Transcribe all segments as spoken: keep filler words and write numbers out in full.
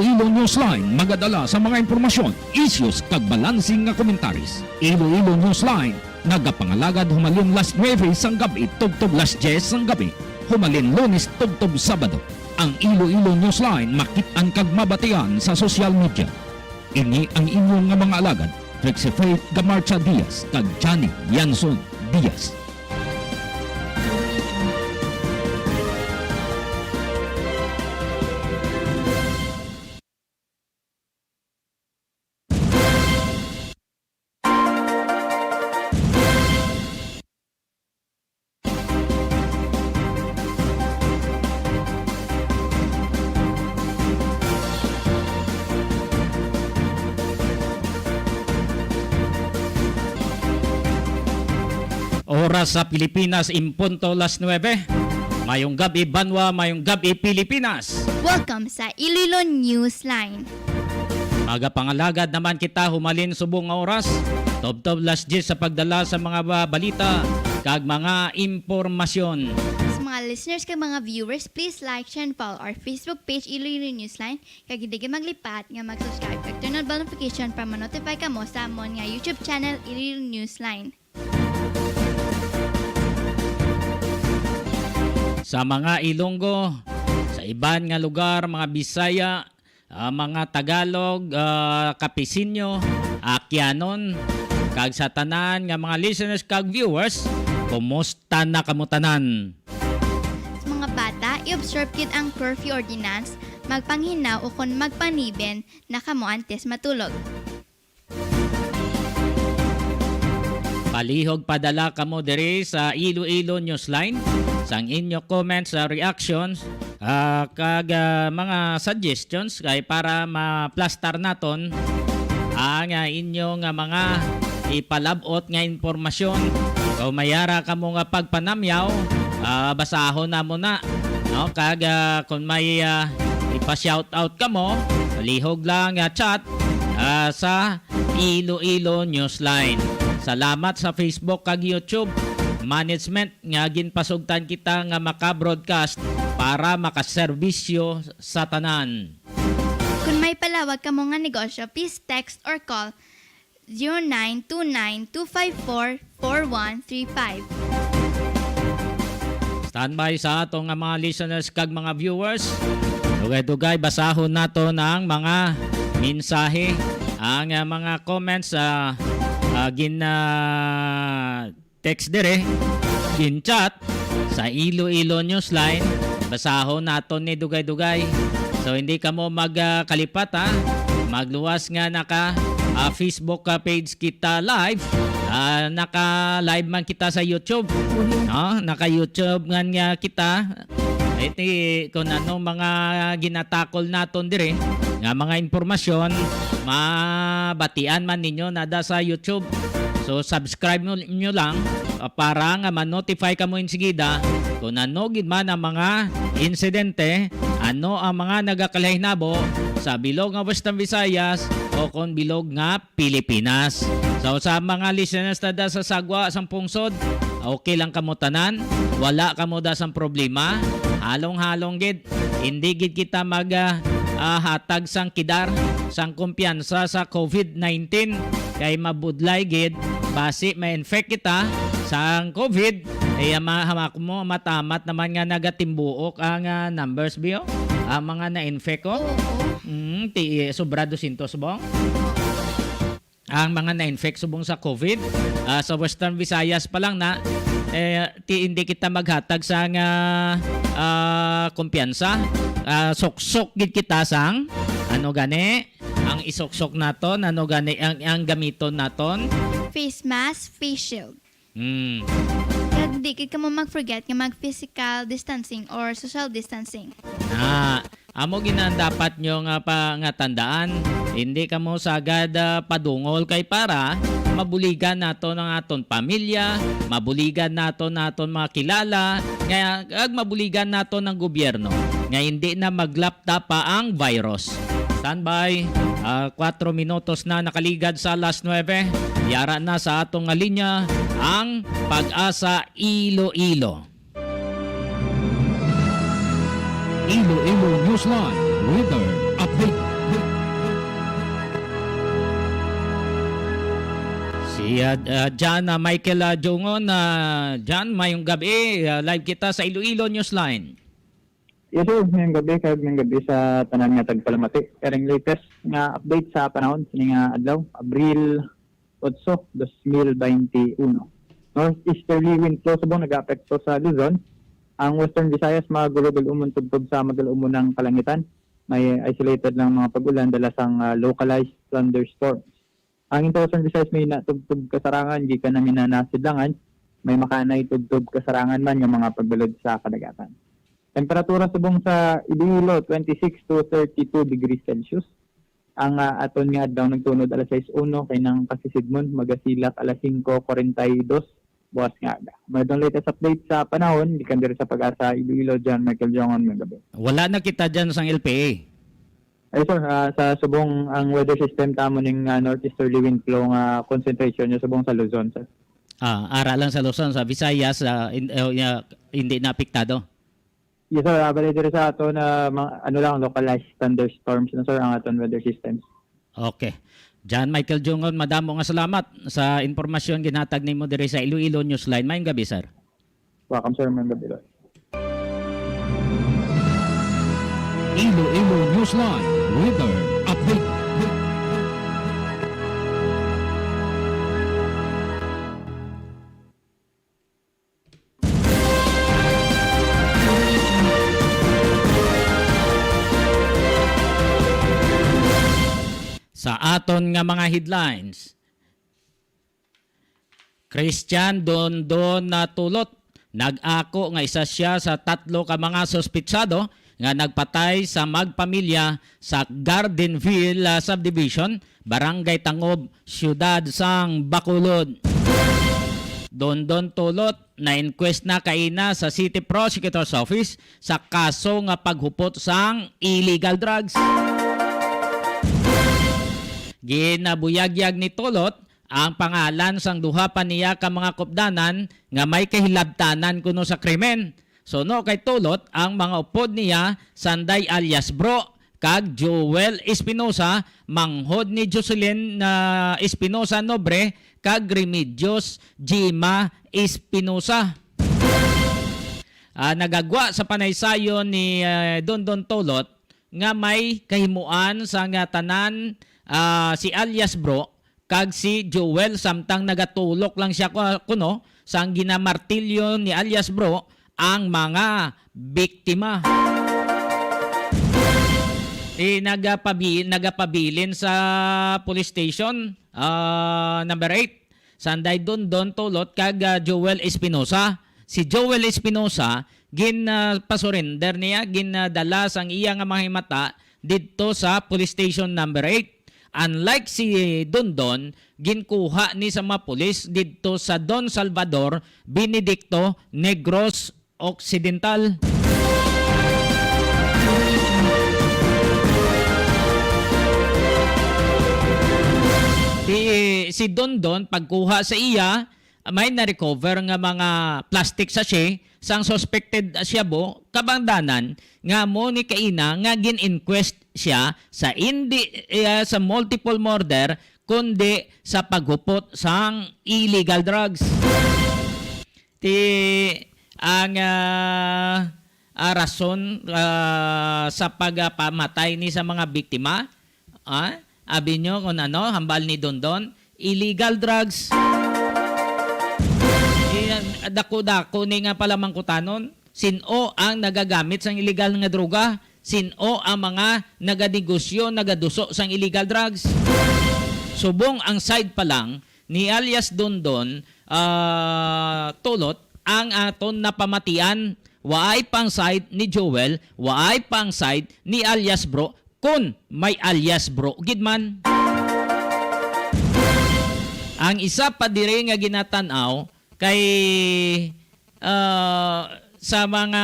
Iloilo Newsline magadala sa mga impormasyon, issues, kag balansing nga komentaris. Iloilo Newsline nagapangalagad humalin las nuebe sang gab-i tubtob las diyes sang gab-i, humalin Lunes tubtob Sabado. Ang Iloilo Newsline makit-an kag mabatian sa social media. Ini ang inyo nga mga alagad, Trixie Faith Gamarcha Diaz kag Johnny Yanson Diaz. Oras sa Pilipinas, in punto las nuebe. Mayong gab-i, banwa, mayong gab-i, Pilipinas. Welcome sa Iloilo Newsline. Magapangalagad naman kita humalin subong nga oras, tubtob las diyes sa pagdala sa mga ba-, balita kag mga impormasyon. Sa mga listeners kag mga viewers, please like, share, and follow our Facebook page, Iloilo Newsline, kag hindi kayo maglipat nga mag-subscribe kag turn on bell notification para ma-notify kamo sa amon nga YouTube channel, Iloilo Newsline. Sa mga Ilonggo, sa iban nga lugar, mga Bisaya, ah, mga Tagalog, ah, Kapisinyo, Akyanon, kag sa tanan nga mga listeners kag viewers, kumusta na kamo tanan? Sa mga bata, i-observe gid ang curfew ordinance, magpanghinaw ukon magpaniben na kamo antes matulog. Palihog padala kamo diri sa Iloilo Newsline sang inyo comments, ah, reactions, ah, kag, ah, mga suggestions kay para maplastar naton ang, ah, inyo nga mga ipalab-ot nga impormasyon. Kung may ara kamo nga pagpanamyaw, ah, basahon namo na, no? Kag, ah, kung may, ah, ipa-shoutout kamo, palihog lang, ah, chat, ah, sa Iloilo Newsline. Salamat sa Facebook kag YouTube management nga ginpasugtan kita nga maka-broadcast para makaserbisyo sa tanan. Kung may palawag kamo nga negosyo, please text or call zero nine two nine two five four four one three five. Standby sa ato nga mga listeners kag mga viewers. Dugay-dugay, basahon naton ang mga mensahe, ang, ah, mga comments, ah, ah, gin, ah, text dire, gin-chat sa Iloilo Newsline. Basahon naton ni dugay-dugay. So, hindi kamo mag, ah, kalipat, ha? Magluwas nga naka, ah, Facebook, ah, page kita live. Ah, naka-live man kita sa YouTube. No? Naka-YouTube nga, nga kita. Iti, kung ano mga ginatakol naton dire, nga mga impormasyon, mabatian man ninyo nada sa YouTube. So, subscribe mo, nyo lang, ah, para nga ma-notify kamo insigida kung ano gid man ang mga insidente, ano ang mga nagakalahinabo sa bilog nga Western Visayas o kon bilog nga Pilipinas. So, sa mga listeners na da sa sagwa sang pungsod, okay lang kamo tanan, wala kamo da sang problema, halong-halong gid, hindi gid kita mag, ah, ah, hatag sang kidar, sang kumpiyansa sa COVID nineteen, kay mabudlay gid, basi ma-infect kita sang COVID, eh, ma-, hamak mo, matamat naman nga nagatimbuok ang, ah, numbers, biyo, ang mga na-infect ko. Oo. Mm, ti, sobra dosyentos, bong? Ang mga na-infect subong sa COVID, ah, sa Western Visayas pa lang na, eh, ti hindi kita maghatag sang, ah, kumpiyansa. Ah, suksok gid kita sang, ano gani, ang isuksok naton, ano gani, ang, ang gamiton naton? Face mask, face shield. Mm. Kag di gid kamo mag-forget nga mag-physical distancing or social distancing. Na, amo gid na ang dapat nyo nga pa, nga tandaan. Hindi kamo sagad, ah, padungol kay para mabuligan naton ang aton pamilya, mabuligan naton, naton mga kilala, nga, ag mabuligan naton ang gobyerno nga hindi na maglapta pa ang virus. Standby. Ah, kwatro minutos na nakaligad sa alas nuebe. Yara na sa aton nga linya ang Pag-asa Iloilo. Iloilo Newsline Weather Update. Yeah, uh, John, uh, Michael, uh, Jungon, uh, John, mayong gabi. Uh, live kita sa Iloilo Newsline. Yes, sir. Mayong gabi, kag mayong gabi sa tanan nga tagpalamati. Karing latest nga update sa panahon sini nga adlaw, Abril otso, dos mil baynte uno. Northeasterly wind flow subong nagaapekto sa Luzon. Ang Western Visayas magulog-alumon tubtob sa magulumon nga kalangitan. May isolated lang mga pag-ulan dala sang, ah, localized thunderstorms. Ang Western Visayas may natubtob kasarangan gikan na minanasidlangan, may makanay tubtob kasarangan man nga mga pagbalod sa kadagatan. Temperatura subong sa Iloilo, twenty-six to thirty-two degrees Celsius. Ang, ah, aton nga adlaw nagtunod alas sais uno, kay nang kasisidmon magasilak alas singko kuwarenta y dos buwas nga aga. May adtong latest update sa panahon gikan diri sa Pag-asa Iloilo, John Michael Jongon, nga gabi. Wala na kita dyan sang L P A. Ay, sir, ah, sa subong ang weather system tamo ning, ah, northeasterly wind flow nga concentration niya subong sa Luzon, sir. Ah, ara lang sa Luzon, sa Visayas, ah, in-, eh, ya-, hindi na apektado. Yes, sir. Ah, bali diri sa ato na mga, ano lang, localized thunderstorms na, sir, ang aton weather systems. Okay. John Michael Jungon, madamo nga salamat sa impormasyon ginhatag nimo diri sa Iloilo Newsline. Mayong gabi, sir. Welcome, sir. Mayong gabi, sir. Iloilo Newsline Weather Update. Sa aton nga mga headlines, Christian Dondon na Tulot nag-ako nga isa sia sa tatlo ka mga suspitsado nga nagpatay sa magpamilya sa Gardenville, ah, Subdivision, Barangay Tangob, Siyudad sang Bacolod. Dondon Tulot na-inquest na kaina sa City Prosecutor's Office sa kaso nga paghupot sang illegal drugs. Ginabuyagyag ni Tulot ang pangalan sang duha pa niya ka mga kupdanan nga may kahilabtanan kuno sa krimen. Suno kay Tulot, ang mga upod niya, Sanday alias Bro, kag Joel Espinosa, manghod ni Jocelyn, ah, Espinosa Nobre, kag Remedios Jima Espinosa. Ah, nagagwa sa panaysayon ni, ah, Dondon Tulot nga may kahimuan sa nga tanan, ah, si alias Bro kag si Joel, samtang nagatulok lang siya ku-, kuno sang ginamartilyo ni alias Bro ang mga biktima. Ti nagapabi-, nagapabilin sa police station, ah, number eight, Sanday Dondon Tulot kag, ah, Joel Espinosa. Si Joel Espinosa, gin, ah, pasurrender niya, ginadala sang iya nga mga himata didto sa Police Station Number Eight. Unlike si Dondon, ginkuha ni sa mga pulis didto sa Don Salvador, Benedicto, Negros Occidental. Si, si Dondon, pagkuha sa iya, may na-recover nga mga plastic sachet sang suspected shabu, kabangdanan nga amo ni kaina nga gin-inquest siya sa indi, eh, sa multiple murder, kundi sa paghupot sang illegal drugs. Ti ang, ah, ah, rason, ah, sa pagpamatay ni sa mga biktima, ah, abi nyo kung ano, hambal ni Dondon, illegal drugs. Iya, dako-dako ni nga palamangkutanon, sin-o ang nagagamit sang illegal nga droga, sin-o ang mga naganegosyo, nagaduso sang illegal drugs. Subong ang side pa lang ni alias Dondon, ah, Tulot, ang aton napamatian, waay pa ang side ni Joel, waay pa ang side ni alias Bro, kun may alias Bro gid man. Ang isa pa diri nga ginatan-aw kay, ah, sa mga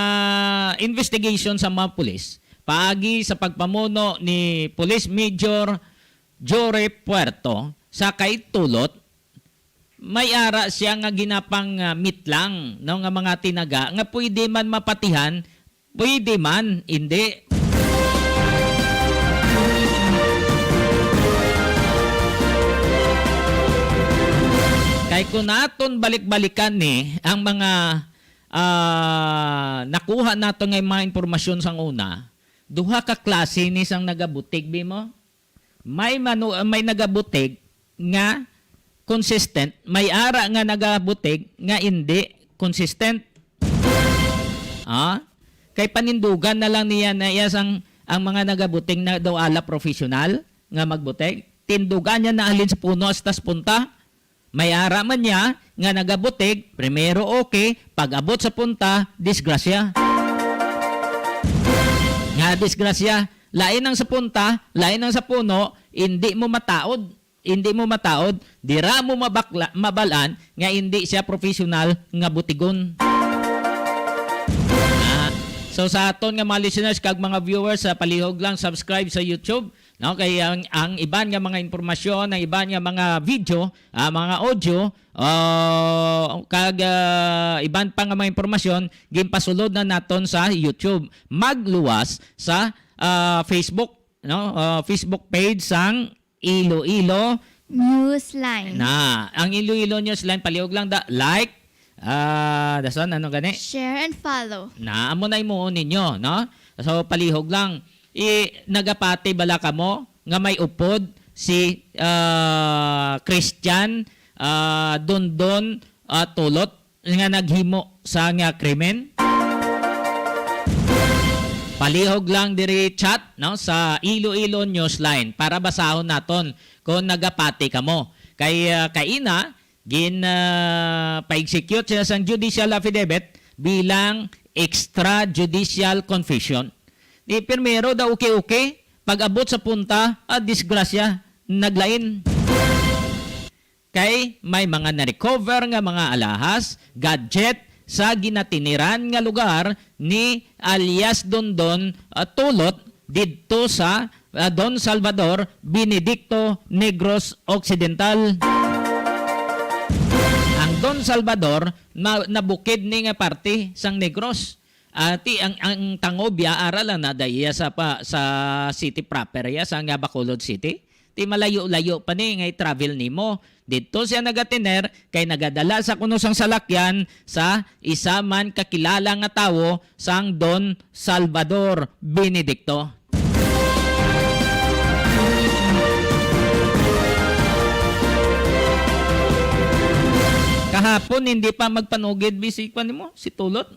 investigation sa mga pulis, paagi sa pagpamuno ni Police Major Jory Puerto sa kay Tulot, may ara siya nga ginapang, ah, mitlang, no, nga mga tinaga nga pwede man mapatihan, pwede man indi. Eh, kung naton balik-balikan ni ang mga, ah, nakuha nato nga mga impormasyon sang una, duha ka klase ni sang nagabutig, bi mo? May manu-, may nagabutig nga consistent, may ara nga nagabutig nga indi consistent. Ah? Kay panindugan na lang niya na iya sang, ang mga nagabutig na daw ala professional nga magbutig. Tindugan niya na halin sa puno hasta sa punta. May ara man niya nga nagabutig, primero okay, pag-abot sa punta, disgrasya. Nga disgrasya, lain ang sa punta, lain ang sa puno, hindi mo mataod. Hindi mo mataod, dira mo mabakla, mabalan nga hindi siya professional nga butigon. Ah, so sa aton nga mga listeners kag mga viewers, sa palihog lang subscribe sa YouTube, no? Kay ang, ang iban nga mga impormasyon, ang iban nga mga video, ah, mga audio, oh, kag, ah, iban pa nga mga impormasyon, ginpasulod na naton sa YouTube. Magluwas sa, ah, Facebook, no? Ah, Facebook page sang Iloilo Newsline. Na, ang Iloilo Newsline, palihog lang da, like, ah, dason, ano gani? Share and follow. Na, amo na imuon ninyo, no? So, palihog lang. I, nagapati bala kamo nga may upod si, ah, Christian, ah, Dondon, ah, Tulot? Nga naghimo sa nga krimen? Palihog lang diri chat, no, sa Iloilo Newsline para basahon naton kung nagapati kamo. Kay, ah, kaina, gin, ah, pa-execute siya sang judicial affidavit bilang extrajudicial confession. Di primero daw okay-okay, pag-abot sa punta, ah, disgrasya, naglain. Kay may mga na-recover nga mga alahas, gadget, sa ginatiniran nga lugar ni alias Dondon, ah, Tulot didto sa, ah, Don Salvador, Benedicto, Negros Occidental. Ang Don Salvador na, nabukid ni nga parte sang Negros. Ah, ti ang, ang tangob ya, ara lang na da iya sa pa, sa city proper ya, sa nga Bacolod City. Ti malayo-layo pa ni nga i-travel nimo. Didto siya nagatiner kay nagadala sa kuno sang salakyan sa isa man kakilala nga tawo sang Don Salvador Benedicto. Kahapon, hindi pa magpanugid, bisik pa nimo, si Tulot.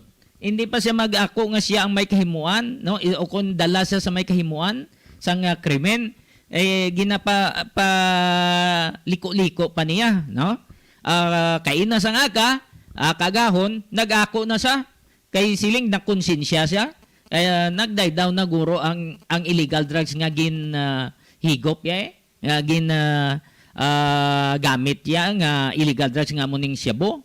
Hindi pa siya mag-ako nga siya ang may kahimuan, no? I-, o kung dala siya sa may kahimuan, sa nga krimen, eh, ginapa-, pa-liko-liko pa niya, no? Ah, kaina sang aga, ah, kagahon, nag-ako na siya. Kay siling nakonsensya siya. Kaya nagdaydaw na guro ang, ang illegal drugs nga gin, ah, higop ya, eh. Nga gin, ah, ah, gamit ya nga illegal drugs nga mo ning shabu.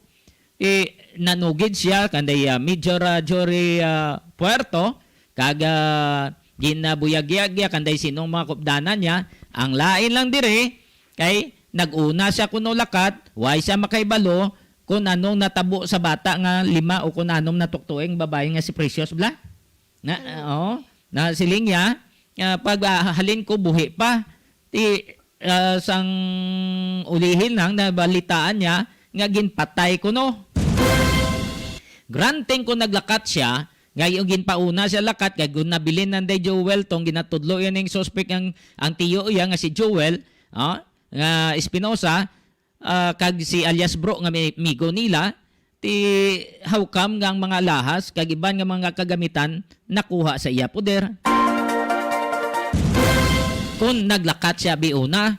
Eh, nanugid siya kanday, ah, Major, ah, Jory, ah, Puerto, kag, ah, ginabuyagyag ya kanday sinong mga kupdanan niya. Ang lain lang diri, kay nag-una siya kuno lakat, way siya makahibalo kung anong natabo sa bata nga lima o kung anong natuktuing babayi nga si Precious, bla? Na, oo, na siling niya, ah, pag, ah, halin ko buhi pa, ti, ah, sang ulihin lang nabalitaan niya nga ginpatay kuno. Granting ko naglakat siya, nga yung ginpauna siya lakat, kay kung nabilin nanday Joel, tong ginatudlo yan ng suspect ang, ang tiyo iya nga si Joel, ah, nga Espinosa, ah, kag si alias Bro nga mi-, migo nila, ti how come nga ang mga alahas kag iban nga mga kagamitan nakuha sa iya poder? Kung naglakat siya biuna,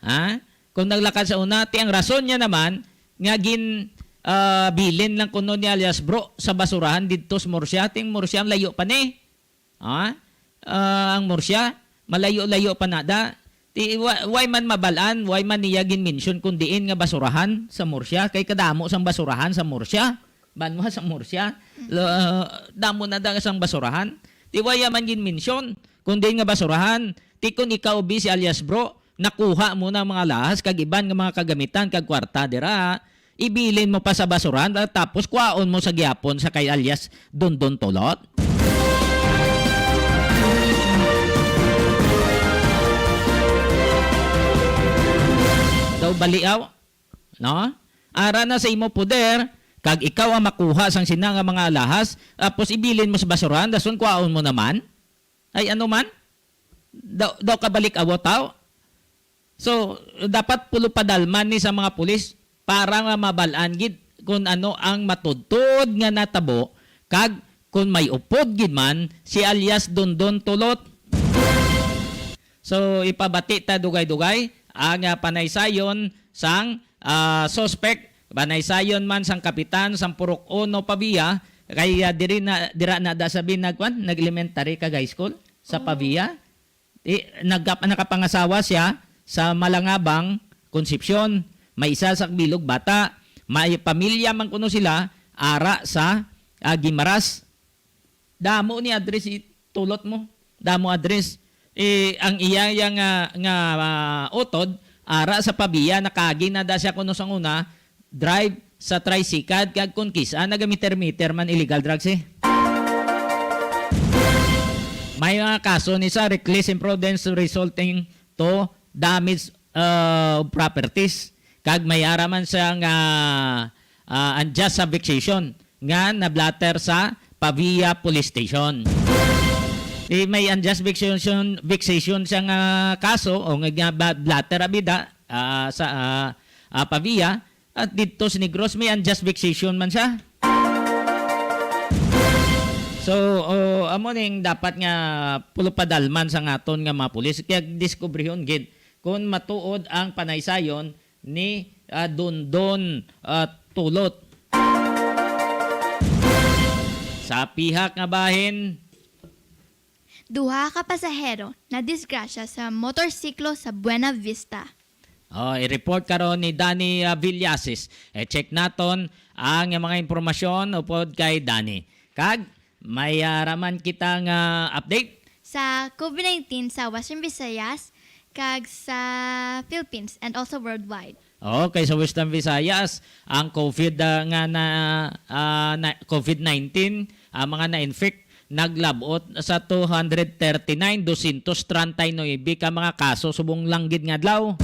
ha? Kung naglakat sa una, ti ang rason niya naman nga gin, ah, bilin lang kuno ni alias Bro sa basurahan didto sa Murcia. Ti ang Murcia, ang layo pa ni. Ha? Ah, ang Murcia, malayo-layo pa nada. Ti, wa-, way man mabalaan, way man niya gin-mention kung diin nga basurahan sa Murcia. Kay kadamo sang basurahan sa Murcia. Banwa sa Murcia. Mm. Lo-, damo na da sang basurahan. Ti, way man gin-mention kung diin nga basurahan. Ti, kung ikaw, bi, si alias Bro, nakuha mo na ang mga lahas kag iban nga mga kagamitan kag kwarta dira, ibilin mo pa sa basurahan, ta-, tapos kwaon mo sa gihapon sa kay alias Dondon Tulot? Daw baliaw, no? Ara na sa imo poder, kag ikaw ang makuha sang sina nga mga alahas, tapos ibilin mo sa basurahan, dason kuhaon mo naman? Ay, ano man? Daw, daw kabalik awat taw? So, dapat pulo padalman ni sa mga pulis para nga mabal-an gid kung ano ang matudtod nga natabo, kag kung may upod gid man si alias Dondon Tulot. So, ipabati ta dugay-dugay ang, ah, panaysayon sang, ah, suspect, panaysayon man sang kapitan sang Purok Uno Pavia, kay, ah, diri na, dira na da sa binagwan, nag-elementary kag high school sa Oh. Pavia. Di, nagkap-, nakapangasawa siya sa Malangabang, Concepcion. May isa sa bilog bata. May pamilya man kuno sila, ara sa, ah, Guimaras. Damo ni address itulot mo. Damo address. Eh, ang iya, iya nga, nga, ah, utod, ara sa Pavia, nakagi na da siya kuno sang una, drive sa tricycle, kag kung kis-a, nagamiter-miter man illegal drugs eh. May mga kaso ni sa reckless imprudence resulting to damage, uh, of properties. Kag may ara man siya nga, ah, unjust vexation nga nablatter sa Pavia Police Station. Di may unjust vexation, vexation siya nga kaso o nga, nga ba-, blatter abida, ah, sa, ah, ah, Pavia, at dito sa Negros may unjust vexation man siya. So, oh, amo ning dapat nga pulo padalman sa ngaton nga mga pulis kaya diskubrihon gid kung matuod ang panaysayon ni, ah, Dondon, ah, Tulot. Sa pihak nga bahin, Duha ka pasahero na disgrasya sa motorsiklo sa Buena Vista. Oh, i-report karon ni Danny, ah, Villasis. Eh, check naton ang mga impormasyon upod kay Danny. Kag may, ah, raman kita nga update. Sa COVID nineteen sa Western Visayas kag sa Philippines and also worldwide. Okay, sa Western Visayas, ang COVID, ah, nga na, ah, na, COVID nineteen, ang mga na-infect, naglabot sa two hundred thirty-nine, dosyentos treinta y nuebe ka mga kaso subong lang gid nga adlaw.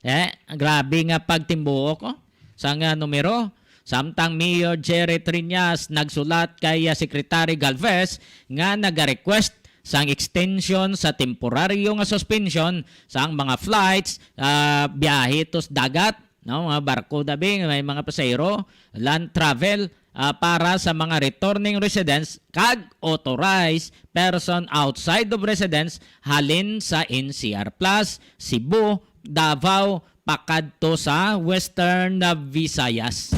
Eh, grabe nga pagtimbuok, oh, sang, ah, numero. Samtang Mayor Jerry Triñas nagsulat kay, ah, Secretary Galvez nga nagarequest sang extension sa temporaryo nga suspension sang mga flights, ah, biyahe to sa dagat, no, mga barko dabi, may mga pasahero, land travel, ah, para sa mga returning residents kag authorized person outside of residence halin sa N C R plus, Cebu, Davao, pakadto sa Western Visayas.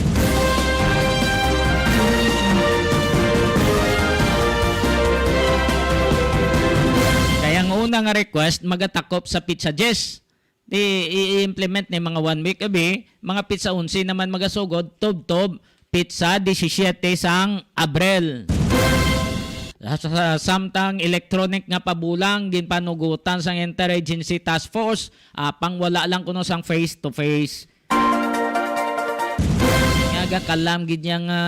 Kay ang una nga request magatakop sa petsa diyes. Di i-implement ni mga one week abi, mga petsa onse naman magasugod, tubtob petsa disisyete sang Abril. Sa, sa, samtang electronic nga pabulang ginpanugutan sang Interagency Task Force, apang wala lang kuno sang face to face. Nga gakalam gid niya nga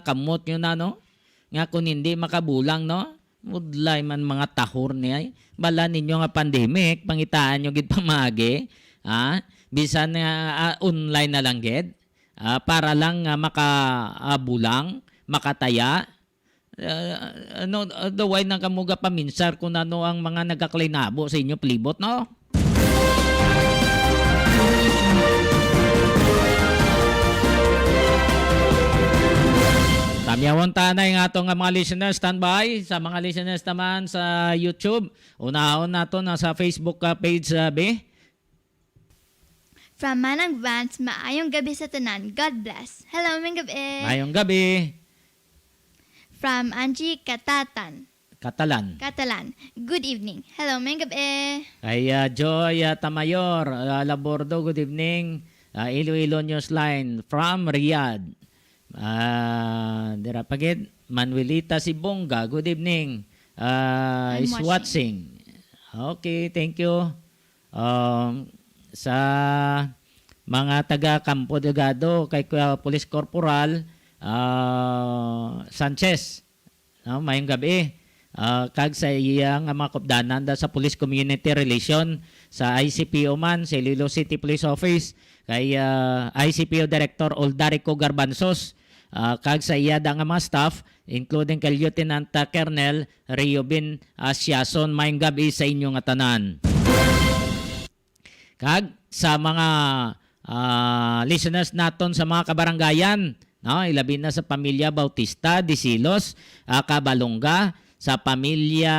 kamot nyo na, no? Nga kung hindi makabulang, no? Mudlay man mga tahor ni ay. Bala ninyo nga pandemic, pangitaan nyo gid pamagi. Ha? Bisan nga, ah, online na lang gid. Ah, para lang nga maka, ah, bulang, makataya. Ah, ano, ah, daw ay nang kamo gapaminsar kung ano ang mga nagaklinabo sa inyo palibot, no? Tamyawon ta na yung ato nga mga listeners, standby. Sa mga listeners naman sa YouTube, unahon nato na sa Facebook, ah, page, ah, be. From Manang Vance, maayong gabi sa tanan. God bless. Hello, maayong gabi. Maayong gabi. From Angie Katatan. Catalan. Catalan. Good evening. Hello, maayong gabi. Kay, ah, Joy, ah, Tamayor, ah, Labordo, good evening. Ah, Iloilo Newsline from Riyadh. Ah, dira pa gid, Manuelita Sibonga, good evening. Ah, I'm is watching. Watching. Okay, thank you. Um, sa mga taga Campo Delgado, kay Kuya Police Corporal, ah, Sanchez, no, mayong gabi. ah, kag sa iya nga mga kupdanan da sa Police Community Relation sa I C P O man, sa Iloilo City Police Office, kay, ah, I C P O Director Oldarico Garbanzos, ah, kag sa iya da nga mga staff, including kay Lieutenant, ah, Colonel Reubin, ah, Siason. Mayong gab-i sa inyo nga tanan. Kag sa mga, ah, listeners naton sa mga kabarangayan, no, ilabi na sa pamilya Bautista, Disilos, ah, Cabalonga, sa pamilya,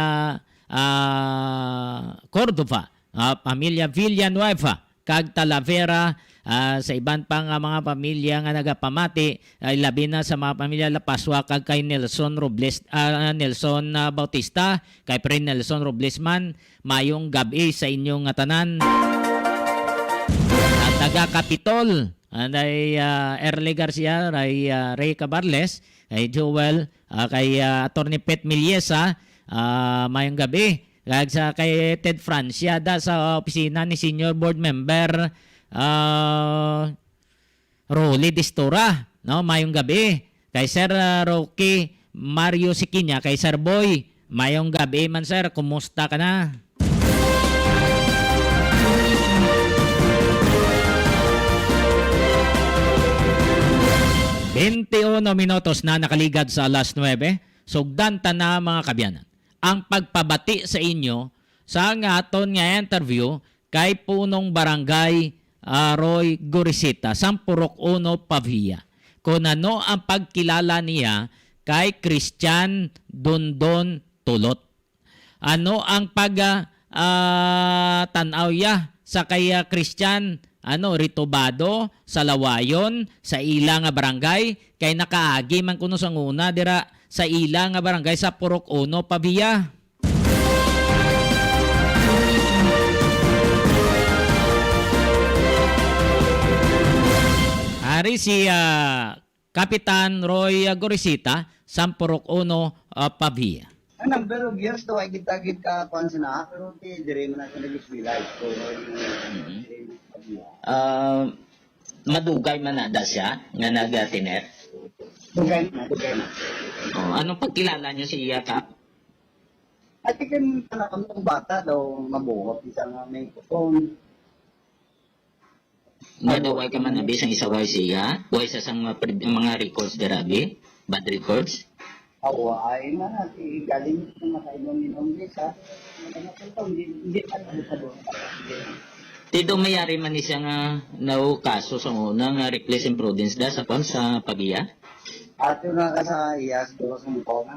ah, Cordova, ah, pamilya Villanueva, kag Talavera, ah, sa iban pa nga mga pamilya nga nagapamati, ay labi na sa mga pamilya Lapasua kag kay Nelson Robles, ah, Nelson, ah, Bautista, kay Pre Nelson Robles man, mayong gab-i sa inyo nga tanan. Sa taga Capitol, anay, ah, Erly Garcia, kay, ah, Ray Cabarles, kay Joel, ah, kay, ah, Attorney Pet Miliesa, ah, mayong gab-i. Kag sa kay Ted Francia da sa opisina ni Senior Board Member, ah, Rolly Distura, no? Mayong gab-i. Kay Sir, ah, Rocky Mario Sikinya, kay Sir Boy, mayong gab-i man, sir. Kumusta ka na? Twenty-one minutos na nakaligad sa alas nuebe. Sugdan ta na, mga kabyanan, ang pagpabati sa inyo sa nga aton nga interview kay Punong Barangay, ah, Roy Gorisita, sang Purok Uno, Pavia, kun ano ang pagkilala niya kay Christian Dondon Tulot. Ano ang pag, ah, ah, tan-aw ya sa kay, ah, Christian, ano, Ritobado, sa Lawayon, sa ila nga barangay, kay nakaagi man kuno sang una dira sa ila nga barangay sa Purok Uno, Pavia. Ari si, ah, Kapitan Roy, ah, Gorisita, sang Purok Uno, ah, Pavia. Ang number of years to, ay kita gid ka kuan sa naa, pero ti diri man ako nag-eskwela, so, Mhm. diri man sa Pavia. Ah, madugay man na da siya nga nag-, ah, tiner? Dugay na, dugay na. Oh, anong pagkilala niyo sa iya, Kap? Ati kan anak mo bata daw mabuhat isa nga may kuton. Nga daw way ka man abi sang isaway siya, way sa sang mga pre-, mga records dira abi, bad records. Awa ay man, ati galing sa mga kainom ni Nonde sa, hindi, hindi pa, hindi pa doon. Ti daw mayari man ni siya nga nau kaso sa una nga reckless imprudence da sa kwan sa Pavia. Ato na ka sa iya, siguro sa mga na.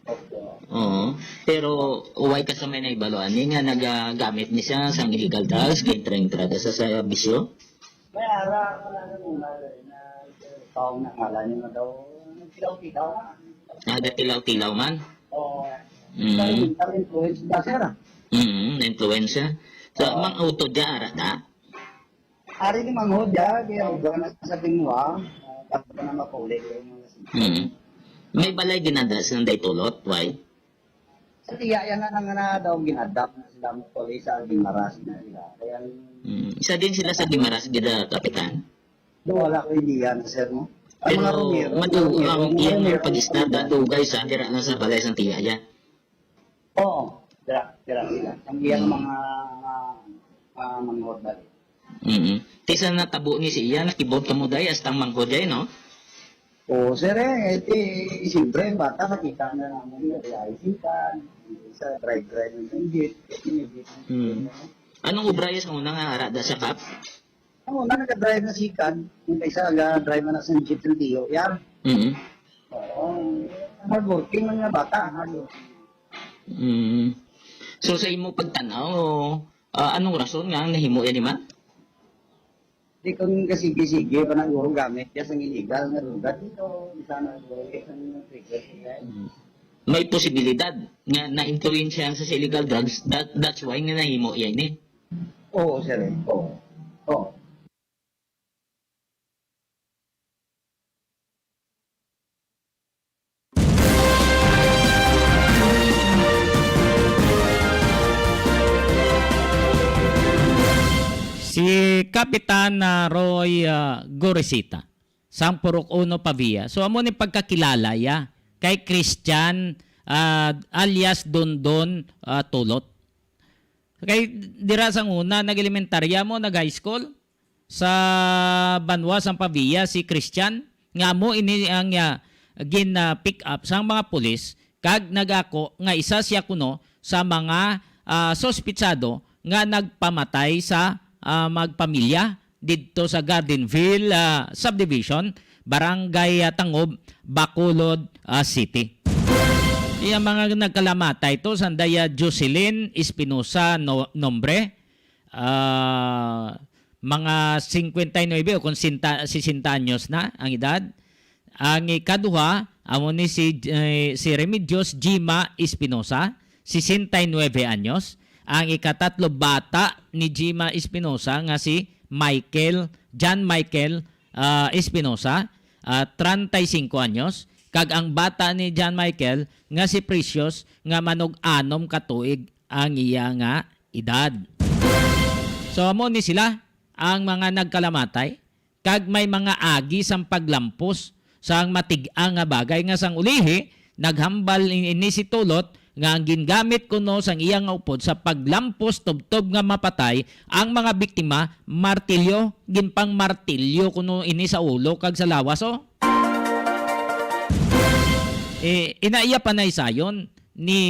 Opo. Oo. Pero way ka sa may nahibalo ani nga nagagamit ni siya sang illegal drugs, gintra-entrada sa, sa bisyo? May ara, wala na muna na taong nakala niya na daw. Nagtilaw-tilaw na. Nagatilaw-tilaw man? Oo. Mm. Tayo, tayo influence ba, sir? Mm, influensya. So, Oo. Mang utod ya, ara na? Ari ni Manghod, ya, kaya uga na sa tinwa, ah, tapos na mapuli ko yung mga sila. Mm. May balay ginada sa Nanday Tulot, why? Sa tiya, yan na nga na daw ginadap na sila mo puli sa Guimaras na sila. Kaya Mm. Isa din sila sa Guimaras, gida, Kapitan? Doon wala ko idea na, sir, no? Ang mga Pero Romero, madu-, Romero, ang iyang Romero, pag-isnada, dugay sa, dira lang sa balay sa tiya, ya. Oo, dira, dira sila. Ang iyang Mm. mga, mga, mga manghod ba? Mm. Ti sa natabo ni siya, nakibot ka mo, day, hasta ang manghod, day, no? Oo, sir, eh, eh, ti, siyempre, bata, nakita na naman yung realizing ka, sa drive-drive ng jeep, yung jeep. Mm. Anong obra ya sa una nga ara da sa Kap? Ang una, nag-drive na sikan. Yung isa, nag-drive na sa jeep ng tiyo. Yan. Mm. Oo. Hardworking man nga bata, hardworking. Mm. So, sa imo pagtanaw, ah, anong rason nga ang nahimo yan, man? Di kung kasige-sige pa naguro gamit ya sang illegal nga lugar dito, isa na lugar, isa na trigger, eh. Mm. May posibilidad nga na-influensya sa illegal drugs, that, that's why nga nahimo yan, eh. Oo, sir, eh. Oo. Oo. Si Kapitan, ah, Roy, ah, Goresita, sang Purok Uno, Pavia. So, amo ni pagkakilala ya kay Christian, ah, alias Dondon, ah, Tulot. Kay dira sang una, nag-elementarya mo, nag-high school sa banwa sang Pavia si Christian, nga amo ini ang, ah, gin, ah, pick up sang mga pulis, kag nagako nga isa siya kuno sa mga, ah, suspitsado nga nagpamatay sa, ah, magpamilya didto sa Gardenville, ah, Subdivision, Barangay, ah, Tangob, Bacolod, ah, City. Iya mga nagkalamatay to, sanday, ah, Jocelyn Espinosa no, nombre, ah, mga singkwenta y nuebe o kung sinta, sesenta anyos na ang edad. Ang ikaduha, amo ni si, eh, si Remedios Jima Espinosa, sesenta y nuebe anyos. Ang ikatatlo, bata ni Jima Espinosa nga si Michael, John Michael, ah, Espinosa, ah, treinta y cinco anyos. Kag ang bata ni John Michael nga si Precious nga manug-anom ka tuig ang iya nga edad. So, amo ni sila ang mga nagkalamatay, kag may mga agi sang paglampos sang matig-a nga bagay nga sang ulihi, naghambal ini si Tulot nga ang gingamit kuno sang iya nga upod sa paglampos tubtob nga mapatay ang mga biktima, martilyo, ginpangmartilyo kuno ini sa ulo kag sa lawas, oh. Eh, ina iya panaysayon ni,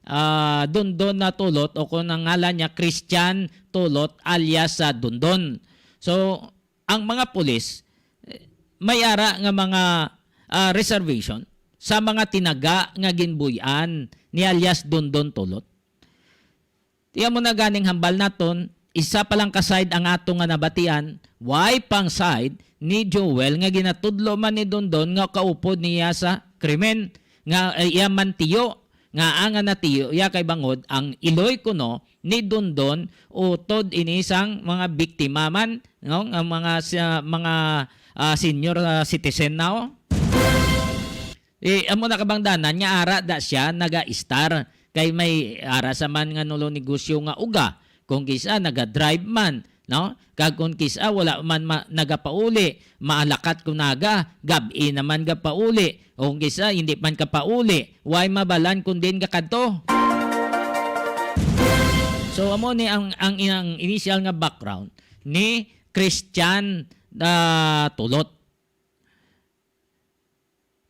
ah, Dondon na Tulot, o kung ang ngalan niya, Christian Tulot alias sa Dondon. So, ang mga pulis, eh, may ara nga mga, ah, reservation sa mga tinaga nga ginbuy-an ni alias Dondon Tulot. Tiyan mo na ganing hambal naton, isa pa lang ka side ang ato nga nabatian, way pang side ni Joel nga ginatudlo man ni Dondon nga kaupod niya sa krimen, nga, eh, iya man tiyo, nga ang natiyo iya kay bangod ang iloy kuno ni Dondon utod ini sang mga biktima man, no, nga mga sa, mga, ah, senior, ah, citizen na, oh. Eh, amo na kabangdanan nga ara da siya naga-star. Kay may ara sa man nga nulo negosyo nga uga. Kung kisa naga-drive man, no? Kag kung kisa wala man ma-, nagapauli, maalakat ko naga, gab-i naman gapauli. O kung kisa hindi man kapauli, way mabalan kung din gakadto. So, amo ni ang, ang, ang initial nga background ni Christian, ah, Tulot.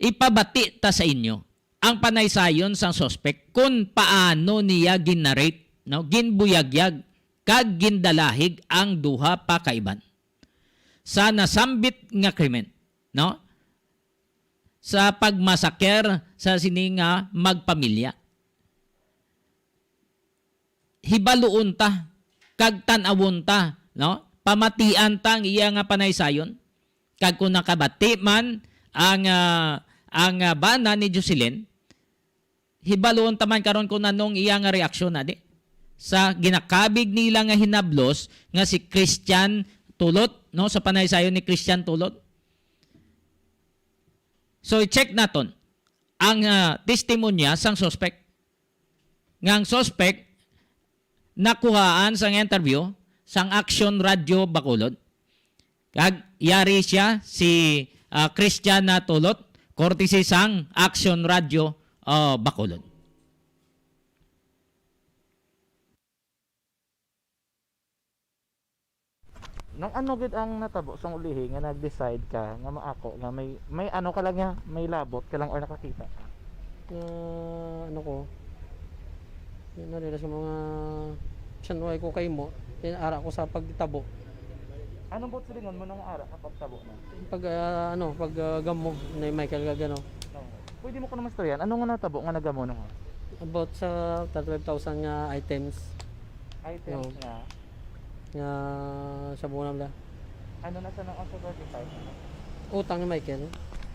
Ipabati ta sa inyo ang panaysayon sang suspek kon paano niya gin-narrate, no, ginbuyagyag kag gindalahig ang duha pa ka iban sa nasambit nga krimen, no, sa pagmasaker sa sini nga magpamilya. Hibaluon ta kag tan-awon ta, no? Pamatian ta ang iya nga panaysayon. Kag kung nakabati man ang, ah, ang, ah, bana ni Jocelyn, hibaluon ta man karon kung anong iya nga reaksyon na di sa ginakabig nila nga hinablos nga si Christian Tulot, no, sa panaysayon ni Christian Tulot. So, i-check naton ang, ah, testimonya sang suspek. Nga ang suspek nakuhaan sang interview sang Action Radio Bacolod. Kag yari siya si, ah, Christian na Tulot, courtesy sang Action Radio, ah, Bacolod. Nang ano gid ang natabo sang ulihi nga nag-decide ka nga maako nga may, may ano ka lang niya, may labot ka lang or nakakita ka? Nga ano ko, yun na nila sa mga sanway ko kay mo, then ara ko sa pagtabo. Anong buot silingon mo nang ara ka pagtabo na? Pag, ah, ano, pag, ah, gamo ni Michael Gagano. Oo. Pwede mo ko naman istoryan, ano nga natabo nga nagamo nung About sa twelve thousand nga items. Items Oo. nga? Nga sa buwan na. Ano na sa nang sa thirty-five? Utang ni Michael.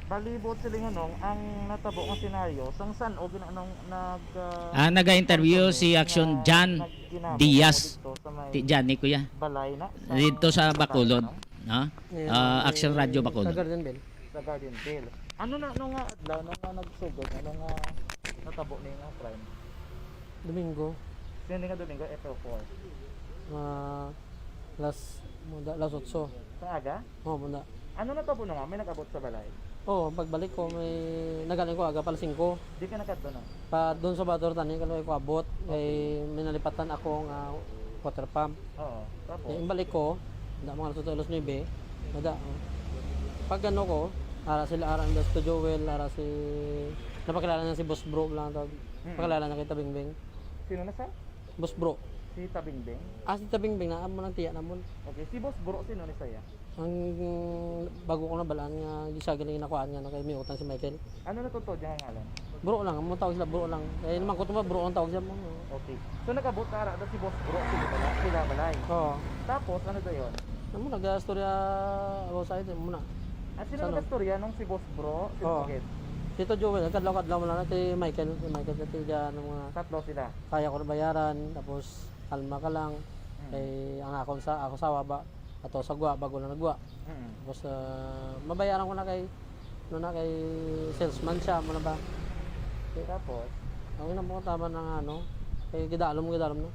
Bali, buot silingon, ang natabo nga senaryo, sang san-o gina-, nung nag, ah, Ah, naga-interview si Action nga Jan nagginamo Diaz. Dito sa may Ti Jan ni Kuya. Balay na, sa Dito sa Bacolod, no? Yeah, Ah, may Action Radio Bacolod. Sa Gardenville. Sa Gardenville. Ano na, ano nga adlaw, ano nga nagsugod, ano nga natabo ni nga crime? Domingo. Sino nga Domingo, April four? Mga las, muna, las otso. Sa aga? Oo, muna. Ano natabo na nga? May nag-abot sa balay? Oo, pagbalik ko, may nagaling ko aga pa alas singko. Di ka nakadto, no? Pa doon sa Bador tani, kalo ko abot. Kay may nalipatan ako nga water pump. Oo, tapos? Kay imbalik ko, da mga alas otso, alas nuebe, nada, oh. Pag ano ko, ara sila, ara ang Studio Well, ara si, napakilala na si Boss Bro lang tawag. Mm. Pakilala na kita, Bingbing. Sino na sa? Boss Bro. Si Tabingbing? Ah, si Tabingbing na, amo nang tiya namon. Okay, si Boss Bro, sino ni saya? Ang bago ko nabalaan nga, di siya galing nakuhaan nga, no, kay may utang si Michael. Ano na totoo dyan ang ngalan? Bro lang, mo tawag sila bro lang. Eh, naman ko tuma, bro ang tawag siya mo. Okay. So, nag-abot na ara si Boss Bro, sila bala-, sila balay. Oo. Tapos, ano to yun? Ano mo, nag-istorya about sa atin muna. Ah, sino Sa ano? nag-istorya nung si Boss Bro? Sino Oo. bakit? Tito Joel, kadlaw-kadlaw mo lang na si Michael, si Michael, si Tiga, ano mga Tatlo sila. kaya ko na bayaran, tapos kalma ka lang. Mm. Kay ang akon sa, ako sawa ba, ato sa gwa, bago na nagwa. Mm. Tapos, ah, mabayaran ko na kay, ano na, kay salesman siya, mo na ba? Tapos? Ang ina mo, tama na nga, ano, kay gidalom, gidalom, no?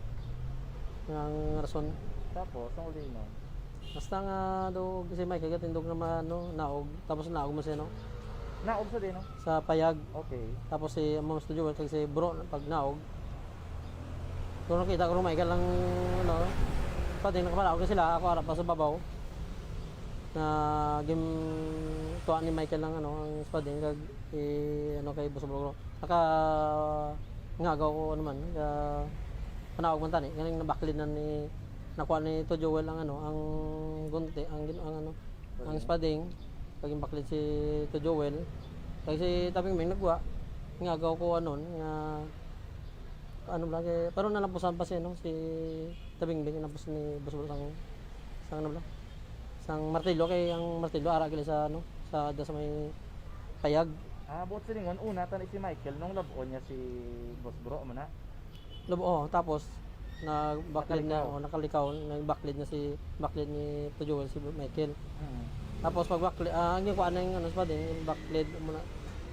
Ang rason. Tapos, ang uli nun? Basta nga, do, si Mike, kaya tindog naman, no, naog. Tapos naog mo siya, no? Naog sa din, no? Sa payag. Okay. Tapos si Ma'am Studio, kag si Bro, pag naog. Kung nakita ko, Michael lang, ano, pati nakapalaog na sila, ako harap pa sa babaw. Na gim-, tuwa ni Michael lang, ano, ang spading, kag, i-, ano, kay Boss Bro. Naka-, ngagaw ko, ano man, ka-, panaog man tani, galing nabaklid na ni, nakuha ni to Joel ang, ano, ang gunti, ang gin-, ang, ano, ang Spading. spading, kag baklid si to Joel. Kag si Tabing Ming nagwa, ngagaw ko, ano, nga, ano lang, kay, pero nalampusan pa si, ano, si Tabing Ming, nampus ni Boss Bro sang, sang, ano lang, sang martilyo, kay ang martilyo, ara gali sa, ano, sa, da sa may payag. Ah, buot silingon, una, tani si Michael, nung lab-on niya si Boss Bro, mo na? Lub-, oh, tapos, nagbaklid na, Nakalikaw. oh, nakalikaw, nagbaklid na si, baklid ni to Joel si Michael. Mm. Tapos, pag baklid, ah, ang gikuha na yung, ano, sa din, yung baklid mo na.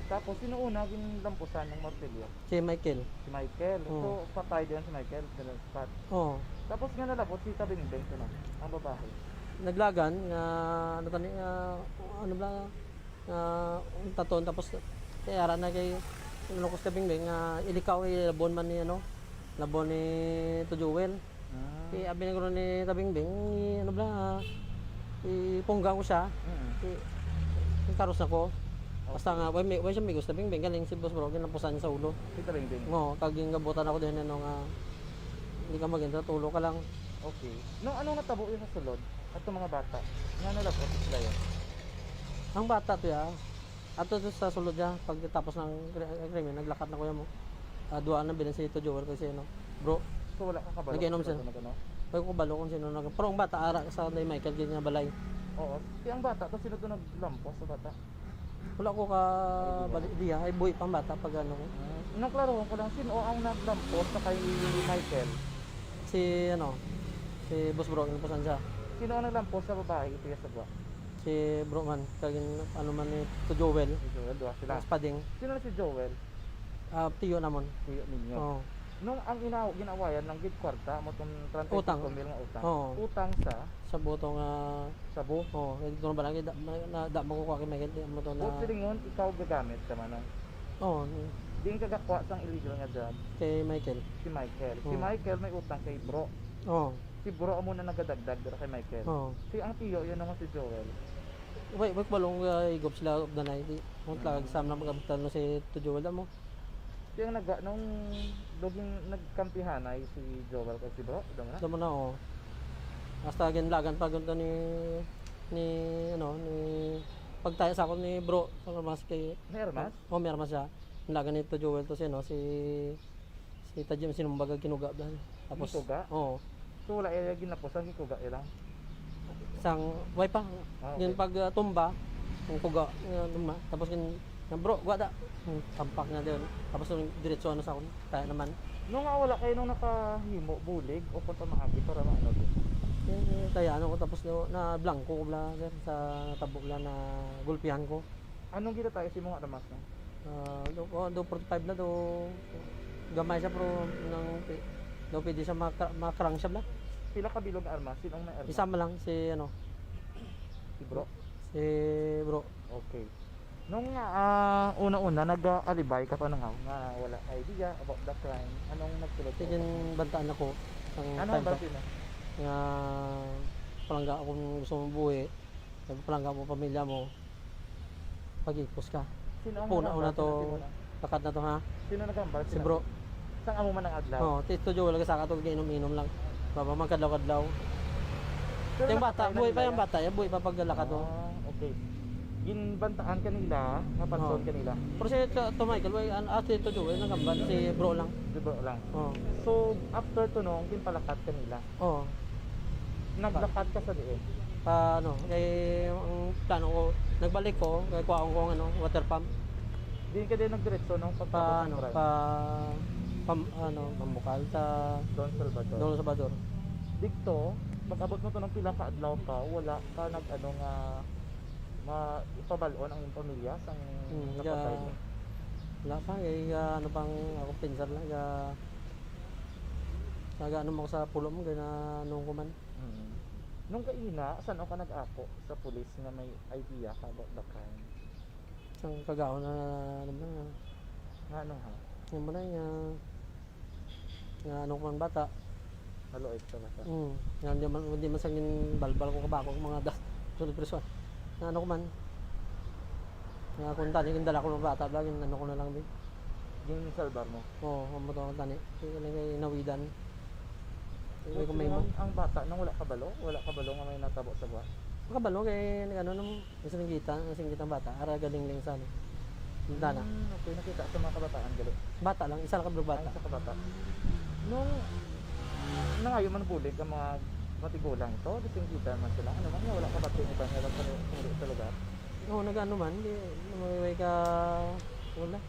Tapos, sino una ginlampusan ng martilyo? Si Michael. Si Michael. Oo. So, patay din si Michael, dun sa spot. Oo. Tapos nga nalabot si Tabingbing, ano, ang babae. Naglagan, nga, ano tani, nga, ano ba, nga, taton, tapos, kay ara na kay, ano ko sa Tabingbing, nga, ilikaw, ilabon man ni, ano, labon ni to Joel. Ah. Kay abi na guro ni Tabingbing, i-, ano bala, ipungga ko siya. Mm. I-, ikaros na ko. Basta Okay. nga, way, may, way siya migos Tabingbing, galing si Boss Bro, ginapusan sa ulo. Si Tabingbing? Oo, kag yung gabutan ako din, ano nga, hindi ka maganda, tulo ka lang. Okay. No, anong natabo yun sa sulod? At mga bata? Nga nalabot sila yun? Ang bata to, ya. Ato to sa sulod niya, pagkatapos ng kri-, krimen, naglakat na kuya mo. Ah, duha na bilin si Tito Joel kasi, ano, bro. So, wala ka kabalo Nag-inom kung sino sila. to nag-ano? Wala ko kabalo kung sino nag-, pero ang bata, ara sa ni Michael, gid nga balay. Oo. Kaya ang bata, to sino to naglampos sa bata? Wala ko ka Ay, bali, diya. Ay, buhi pa ang bata pag ano ko. Ah, nung klarohon ko lang, sino ang naglampos sa kay Michael? Si, ano, si Boss Bro, ano pa siya? Sino ang naglampos sa babae, ito yung sagwa? Si Bro man, kag in-, ano man ni to Joel. Si Joel, duha sila. Mas Pading. Sino na si Joel? Ah, tiyo namon. Tiyo ninyo. Oo. Nung ang inaw-, ginawayan lang gid kwarta, mo tong Utang. treinta y cinco mil nga utang. Oo. Utang sa? Sa buto nga Sabo? Oo, eh, dito na ba lang, eh, da, na, na, da, makukuha kay Michael, di mo to na Buot silingon, ikaw gagamit ka man, no? Oo. Di ka gakwa sang illegal nga job. Kay Michael. Si Michael. Si Oo. Michael may utang kay Bro. Oo. Si Bro amo na nagadagdag dira kay Michael. Oo. Si ang tiyo, yun naman si Joel. Wait, wait, balong, uh, igop sila of the night. Di, kung Mm. talaga sa mga magabtan no si to Joel mo. Kaya nga nag-, nung duging nagkampihanay si Joel kag si Bro, damo na? Damo na, oh. Hasta ginlagan pa gunto ni, ni, ano, ni, pagtaya sa akon ni Bro, sa armas kay May armas? Oh, may armas siya. Nilagan ni to Joel to si, ano, si, si Tajim, sinumbaga kinuga ba? Tapos, Kinuga? Oo. So, wala iya ginapusan, kinuga iya lang? Sang, way pa. Ah, okay. Yun pag, ah, tumba, yung kuga, ah, tumba. Tapos yun, yung bro, guwa da. Hmm, tampak na din. Tapos yung diretso, ano, sa akon, kaya naman. Nung nga wala kayo, nung nakahimo, bulig, o kung pamaagi para maano din? Eh, kaya ano ko, tapos no, na blanco ko bla, sir, sa tabo bla na gulpihan ko. Anong gila tayo si mga ramas, no? Ah, do, oh, do forty-five na do. Gamay siya, pero nang pi-, do pwede siya maka-, makarang siya, bla. Pila ka bilog nga armas? Sino ang may armas? Isa man lang, si, ano, Si Bro? si Bro. Okay. Nung, ah, una-una, nag-aalibay ka pa nga, nga wala ka idea about the crime, anong nagsulod sa Sige, utak mo? Bantaan ako. Ang Ano time ang pa, bati mo? Nga palangga akong gusto mong buhi. Palangga mo pamilya mo. Pag-ipos ka. Sino ang Una, una nagambal? To. Sino, sino na? Lakat na to, ha? Sino nagambal? Si Sino? Bro. Sang amo man ang adlaw? Oh, Tito Joel, lagi sa kato, giinom-inom lang. Baba man kadlaw-kadlaw. Pero Yung bata, nakatay na buhay pa nila yung yan? Bata, yung buhay pa paglalakad, oh. Ah, okay. Ginbantaan ka nila, nga panson Oh. Ka nila? Pero si to, to Michael, way, an-, ah, si Tito Joel, nagambal, si bro lang. Si bro lang. Oh. So, after to, no, ginpalakat ka nila? Oh. Naglakat ka sa diin? Pa, ano, kay, ang plano ko, nagbalik ko, kay kuhaon ko ang, ano, water pump. Diin ka din nagdiretso, no? Pagtapos Pa, ng ano, drive? Pa, pam-, ano, Pambukal sa Don Salvador. Don Salvador. Dito, pag-abot mo to ng pila ka adlaw ka, wala ka nag-, ano nga, ma-, ipabalon ang iyong pamilya sang Hmm, napatay ga-, mo? Wala pa, kay, ga-, ano pang ako, pensar lang, ga-, Nag-ano mo sa pulo mo, kaya na nung kuman. Mm. Nung kaina, saan ka nag-ako sa pulis nga may idea ka about the crime? Sang kagaon na, ano ba, Nga ano ha? Nga mo na nga, nga ano ko man bata. Maloy ka na siya? Mm. Nga hindi man, hindi man sangin balbal ko kabako ang mga da-, sunod preso. Nga ano ko man. Nga kung tani, yung dala ko ng bata, ba, yung ano ko na lang, di. Yung salbar mo? Oo, ang motor ng tani. Yung, yung, yung inawidan. Yung Buti may mo. Ang, ang bata nang wala kabalo? Wala kabalo nga may natabo sa buwan? Kabalo kay nag-ano nung nasinggita, nasinggita ang bata. Ara galing lang sa ano. Bintana. Hmm, okay, nakita sa mga kabataan, gali. Bata lang, isa lang kabalo bata. Ay, isa ka bata. Nung nangayo man bulig ang mga matigulang ito, nasinggita man sila. Ano man, wala kabati ang iba nga lang sa, sa lugar. Oo, nag-ano man, di, may, may ka, wala.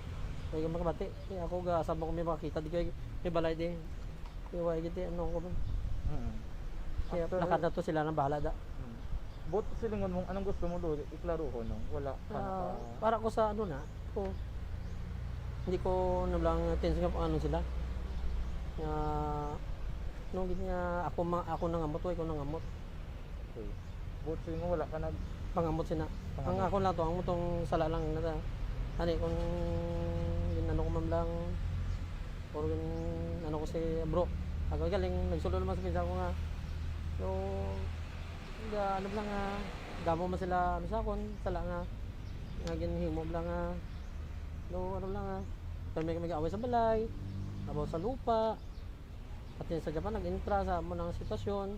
May ka makabati. Di, ako, ga, sabang ko may makakita, di ko, may balay, di. Iway gid, ano ko man. Mm. Kaya After lakad na to, sila nang bahala da. Mm. But silingon mo, anong gusto mo do iklaruhon, no? Wala ka Ah, naka- para ko sa ano na, ko, hindi ko na lang attention nga kung ano sila. Nga, nung gid nga ako ma-, ako nangamot, way ko nangamot. Okay. But silingon mo, wala ka nag- Pangamot sina. Pangamot. Ang ako lang to, ang mutong sala lang na ta. Ani, kung ginano ko man lang, Or yung, ano ko si bro, ako galing, nagsulod naman sa pinsan ko nga, yung, ga-, ano lang nga, gamo man sila, ano sa akon, sala nga, nga ginhimo lang nga, no, ano lang nga, pero may kami away sa balay, about sa lupa, pati sa Japan, nag-intra sa amo ng sitwasyon,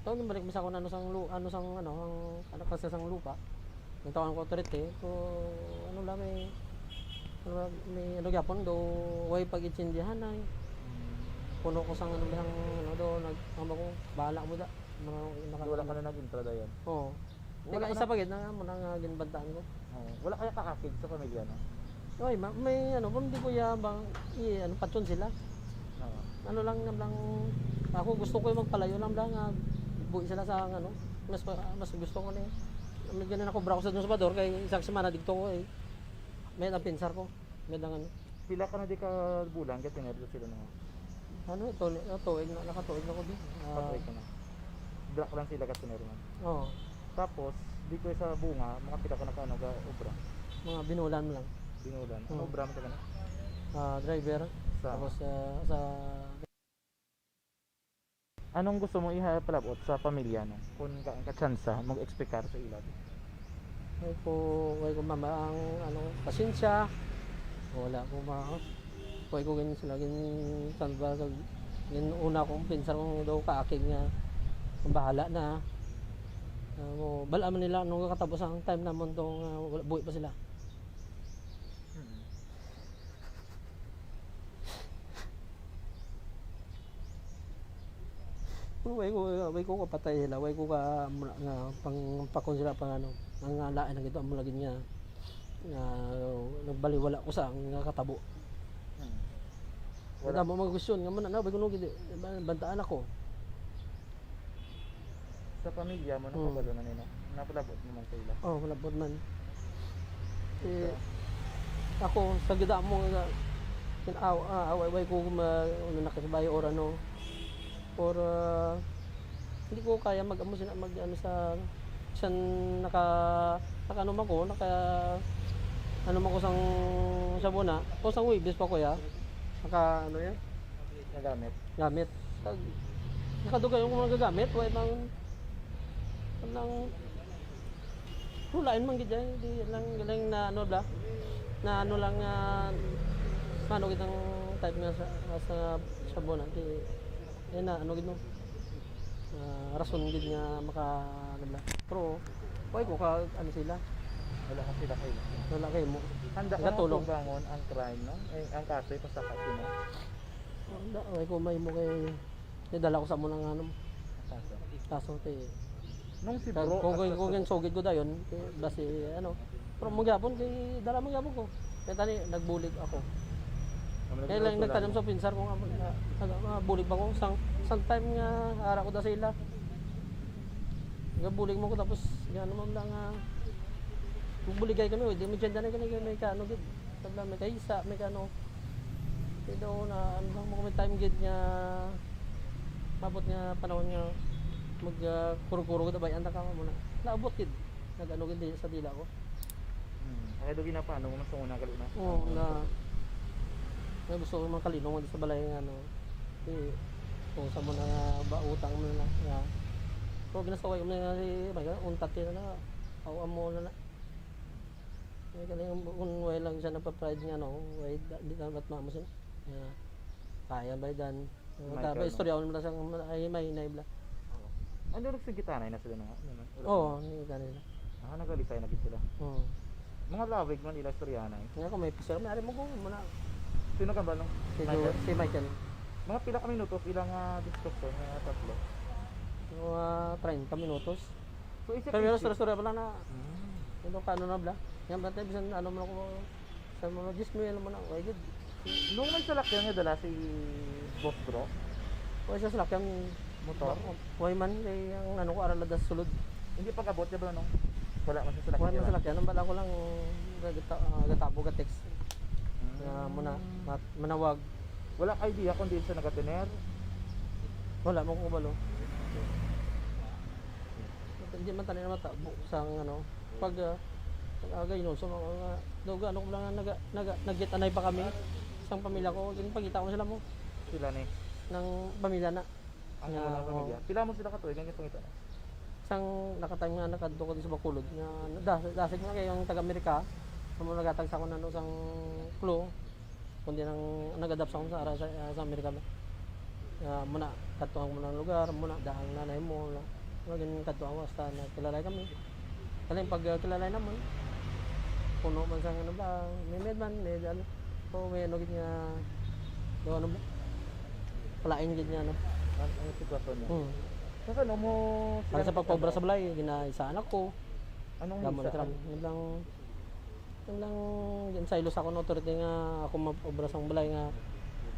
Tawag yung balik mo sa kung ano sang lu-, ano sang, ano, ang, ano kasi sang lupa. Yung tawag ko authority, ko, ano lang, may, ano lang, may, ano gyapon, do, way pag-itsindihan ay. Puno ko sang, ano, lang, ano, do, nag, ano ko, bahala mo da. Mga, Di wala ka na nag-intra dayon? Oo. Wala Teka, ka isa na pa gid na, mo na nga ginbantaan ko. Oo. Wala kaya kaakig sa pamilya, no? Oy, ma-, may ano, kung di ko ya bang, i-, ano, patyon sila. Oo. Ano lang, lang, ako gusto ko yung magpalayo lang, lang, ah, buhi sila sa, ano, mas, mas gusto ko ni, may ganun ako, bra ko sa Don Salvador, kay isang semana dito ko, eh, may ang pinsar ko, may ang ano. Pila ka na di ka bulan, ka tinero sila na? Ano, ito, ito, tuig na, nakatuig na ko din. Ah, Patuloy ka na. Black lang sila ka tinero na. Oo. Tapos, di ko sa bunga, mga pila ka nakaano ka obra? Mga binulan mo lang. Binulan. Ano Hmm. obra mo ka na? Ah, driver. Sa? Tapos, ah, sa Anong gusto mo ihapalabot sa pamilya, no? Kung ka, ka chance mag-explicar sa ila. Way ko, way ko mama ang, ano, pasensya. Wala ko ma-, way ko gin-, sila gin-, tanba kag gin-, una kong pinsar kung daw kaakig nga ang bahala na. Ano, bala man nila nung katapos ang time namon to nga wala, buhi pa sila. Mm. Pero way ko, way ko kapatay sila, way ko ka, nga, pang, pakon sila pang ano, ang, ah, lain na gito, amo lagi niya, nga, nagbaliwala ko sa nga katabo. Hmm. Wala. Wala mo mga question, nga man, na, way ko nung gid-, bantaan ako. Sa pamilya mo, Hmm. nakabalo na nila? Napalabot mo man sa ila? Oh, malabot man. Eh, Ikaw? Ako, sa gida mo nga, kin-, aw-, ah, away-away ko ma-, ano, nakasabay or ano, or, ah, hindi ko kaya mag-, amo sina-, mag-, ano sa, san naka-, naka-, ano man ko, naka-, Ano man ko sang Sabona, o sang Webes pa, kuya. Naka, ano yan? Nagamit. Gamit. Tag, nakadugay yung mga gagamit, wala lang, lang, wala man gid yan. Di lang, lang na ano bla. Na ano lang, ah, mano gid ang type nga sa, sa Sabona. Di, yan na, ano gid mo. Ah, rason gid nga maka, ano bla. Pero, why ko ka, ano sila? Wala ka sila kayo. Wala kayo mo. Handa ka Gatulog. Nang tubangon ang crime, no? Eh, ang kaso, ipasaka sino? Wala, why ko may mo kay, kay dala ko sa mo ng ano. Kaso. Kaso, te. Nung si Kag-, bro, kung, at kung, sa kung yung sugid ko dayon, kay, basi, ano. Pero manggapon, kay dala manggapon ko. Kaya tani, nagbulig ako. Ang Kaya lang nagtulak nagtanim mo. Sa pinsar ko nga, nga, nga, nga bulig ba ko? Sang, sang time nga, ara ko da sa ila. Nga bulig mo ko, tapos, nga naman lang nga, magbuligay kami, oh, di mo dyan na kami, may kano, gid. Sabla, may kaisa, may kano. Kaya daw na, ano lang mo, may time, gid nga, mabot nga panahon nga, mag, ah, kuro-kuro, gid, abay, anda ka mo na. Naabot, gid. Nag-ano, gid, sa dila ko. Hmm. Ay, do ginapaano mo, mas una, gali na. Oo, na, may gusto ko mga kalinong sa balay nga, ano, eh, kung sa mo na ba, utang mo na, nga. Pero ginasaway mo na, eh, may untat yun na, aw, amo na na. May galing, kung way lang siya nagpa-pride nga, no, way, da-, di na ba't mamo siya? Nga, kaya ba, Dan? Michael, Tapos, no? Istorya ko naman lang sa, ay, may hinay bla. Oo. Ano, nagsigitanay na sila na nga? Ano man? Oo, nagsigitanay na. Ah, nagalisay na gid sila. Oo. Mga lawig man ila istoryahanay. Nga kung may picture, may ari mo kung muna. Sino ka ba, no? Si Michael? Jo-, si Michael. Mga pila ka minutos ilang, ah, diskusyon nga tatlo? Mga treinta minutos. So, isip, Pero isip. Istorya-istorya pala na. Hmm. Ano ka, ano na, bla? Yan, bata, bisan ano man ako, sa mga diyes mil, ano man ako, ay, good. Nung may salakyan nga dala si Boss Bro? Wala siya salakyan. Motor? Wala man, eh, ang ano ko, aralad na sulod. Hindi pag-abot niya ba, no? Wala man siya salakyan, Wala man di ba? Salakyan. Ang bala ko lang, gagata-, ah, gatabo, ga-text. Hmm. Nga muna, mat-, manawag. Wala ka idea kung diin siya nagatiner? Wala man ko kabalo. Hindi man tayo na matabo sa, ano, pag, ah, pag-agay, no? So, mga, mga, daw, ano ko lang, naga-, naga-, nag-get anay pa kami. Isang pamilya ko, ginpangita ko sila mo. Sila ni? Ng pamilya na. Ang Na, mga pamilya? Oo. Pila mo sila katuig ang ipangita na? Sang nakatime nga nakadto ko sa Bacolod, nga da-, dasig na kay ang taga-Amerika, amo nagatag sa akon, ano, sang clue, kundi nang nag-adapt sa akon sa, sa, sa Amerika ba. Ah, muna, kadto ang muna lugar, muna, daang nanay mo, na, magin kadto ako hasta nagkilalay kami. Kaling pag, ah, kilalay naman, puno man sang, ano ba, may med man, may, ano, o may ano gid nga, do, ano ba, palain gid nga, ano. Ang, ang sitwasyon niya. Hmm. Sa ano mo Para sila sa pagpaobra sa balay, ginaisaan ako. Anong Damo isa? Lang, lang, lang, lang, saylo sa akong authority nga ako mag-obra sa balay nga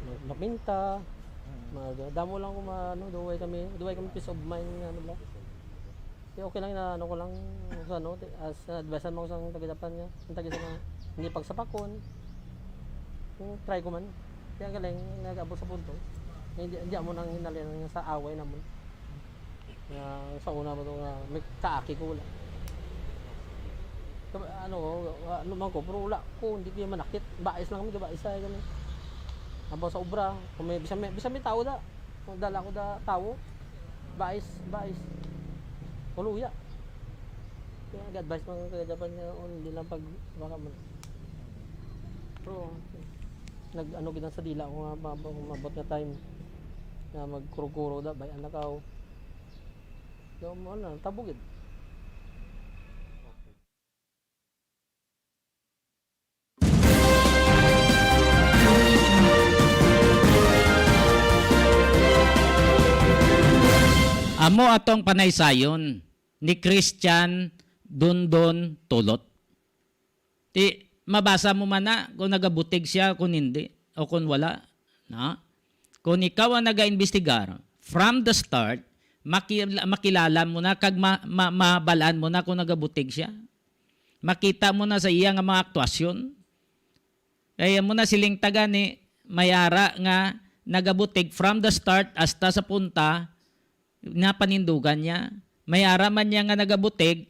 ma-, mapinta, Mm. mag-, damo lang ko ma-, ano, duway kami, duway kami peace of mind nga, ano ba? Di okay lang na, ano ko lang, sa ano, ti-, as, advice mo ko sa taga-Japan nga, ang taga sa mga, hindi pagsapakon, yung try ko man. Kaya ang galing, nag-abot sa punto, hindi, hindi mo nang hinalian nga sa away naman. Nga sa una mo to nga, may kaaki ko wala. Kab-, ano, ano man ko, pero wala ko, hindi ko yung manakit. Bais lang kami, bais sa kami. Habang sa obra, kung may, bisan may, bisan may tao da. Kung dala ko da tao, bais, bais. Kuluya. Kaya nag-advise mga kagajapan nga, oh, hindi lang pag, baka mo. Pero, nag-ano gid sa dila ko nga, ma-, ma-, mabot nga time. Nga magkuro-kuro da, bay, anak ako. Yung, ano, tabugid. Amo atong panaysayon ni Christian Dondon Tulot. Ti, mabasa mo man na kung nagabutig siya, kung hindi, o kung wala. Na? Kung ikaw ang nagaimbestigar, from the start, maki-, makilala mo na, kag ma-, ma-, mabalaan mo na kung nagabutig siya. Makita mo na sa iya nga mga aktwasyon. Kaya mo na siling taga ni may ara nga nagabutig from the start hasta sa punta, napanindugan niya. May ara man niya nga nagabutig,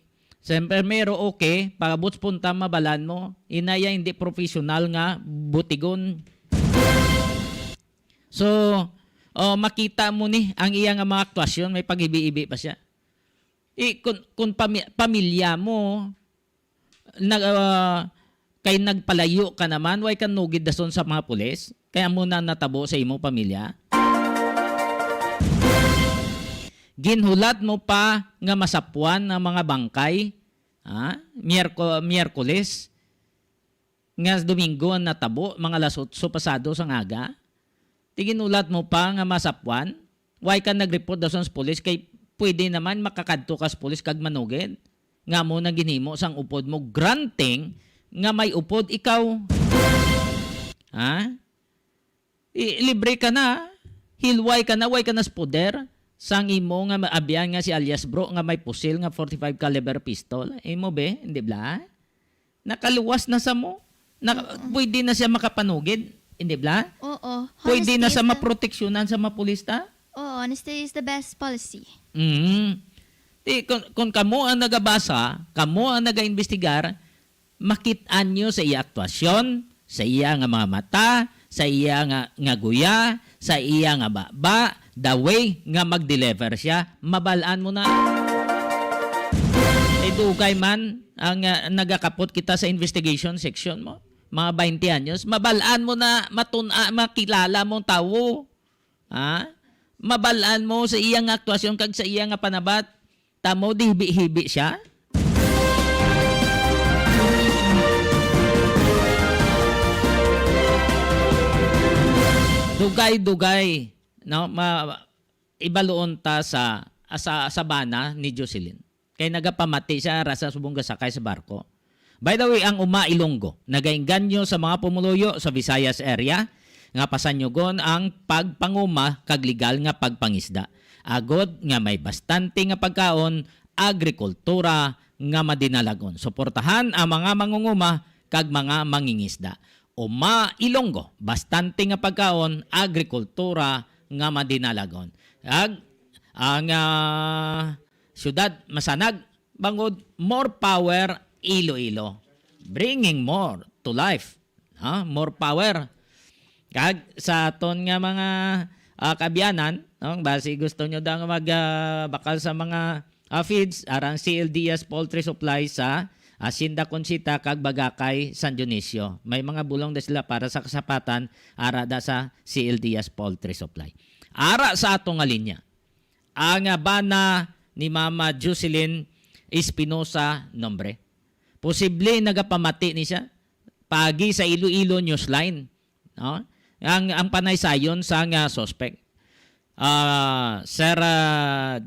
Sa primero, okay. Pagabot sa punta, mabalaan mo. Inaya, hindi professional nga butigon. So, oh, makita mo ni ang iya nga mga aktwasyon, may pag-ibi-ibi pa siya. I, kung, kung pami-, pamilya mo, nag, ah, kay nagpalayo ka naman, way ka nugid dason sa mga pulis, kaya mo na natabo sa imo pamilya. Ginhulat mo pa nga masapwan ang mga bangkay, ha? Miyerko-, Miyerkules, nga Domingo ang natabo, mga alas otso pasado sang aga. Ti ginhulat mo pa nga masapwan, way ka nag-report daw sa pulis kay pwede naman makakadto ka sa pulis kag manugid nga mo nang ginhimo sang upod mo, granting nga may upod ikaw. Ha? I, libre ka na. Hilway ka na, way ka na sa poder sang imo nga abyan nga si alias Bro nga may pusil nga forty-five caliber pistol. Imo be, hindi bla? Nakaluwas na sa mo. Na, pwede na siya makapanugid, hindi bla? Oo. Pwede na sa maproteksyonan sa mga pulis ta? Oo, honesty is the best policy. Mm. Ti, kung, kung kamo ang nagabasa, kamo ang nagaimbestigar, makit-an nyo sa iya aktwasyon, sa iya nga mga mata, sa iya nga, nga guya, sa iya nga baba, the way nga mag-deliver siya, mabal-an mo na. Kay dugay man ang, ah, nagakapot kita sa investigation section mo, mga twenty anyos, mabal-an mo na, matun-, ah, makilala mong tawo. Ha? Mabal-an mo sa iya nga aktwasyon kag sa iya nga panabat. Tamo, dihibi-hibi siya. Dugay-dugay, no? Ma-, ibaluon ta sa, sa, sa bana ni Jocelyn. Kay nagapamati siya ara sa subong gasakay sa barko. By the way, ang Uma Ilonggo nagainganyo sa mga pumuluyo sa Visayas area nga pasanyugon ang pagpanguma kag legal nga pagpangisda, agod nga may bastante nga pagkaon, agrikultura nga madinalagon. Suportahan ang mga mangunguma kag mga mangingisda. Uma Ilonggo, bastante nga pagkaon, agrikultura nga madinalagon. Ag, ang, ah, syudad masanag, bangod more power Iloilo. Bringing more to life. Ha? More power. Kag sa aton nga mga, ah, kaabyanan, no? Basi gusto nyo daw mag, ah, bakal sa mga, ah, feeds, arang C L D S Poultry Supply sa Hacienda Conchita kag Bagakay, San Dionisio. May mga bulong da sila para sa kasapatan, ara da sa C L D S Poultry Supply. Ara sa ato nga linya, ang, ah, bana ni Mama Jocelyn Espinosa Nombre. Posible nagapamati ni siya. Pagi sa Iloilo Newsline, no? Ang, ang panaysayon sa nga suspect. Ah, Sir, ah,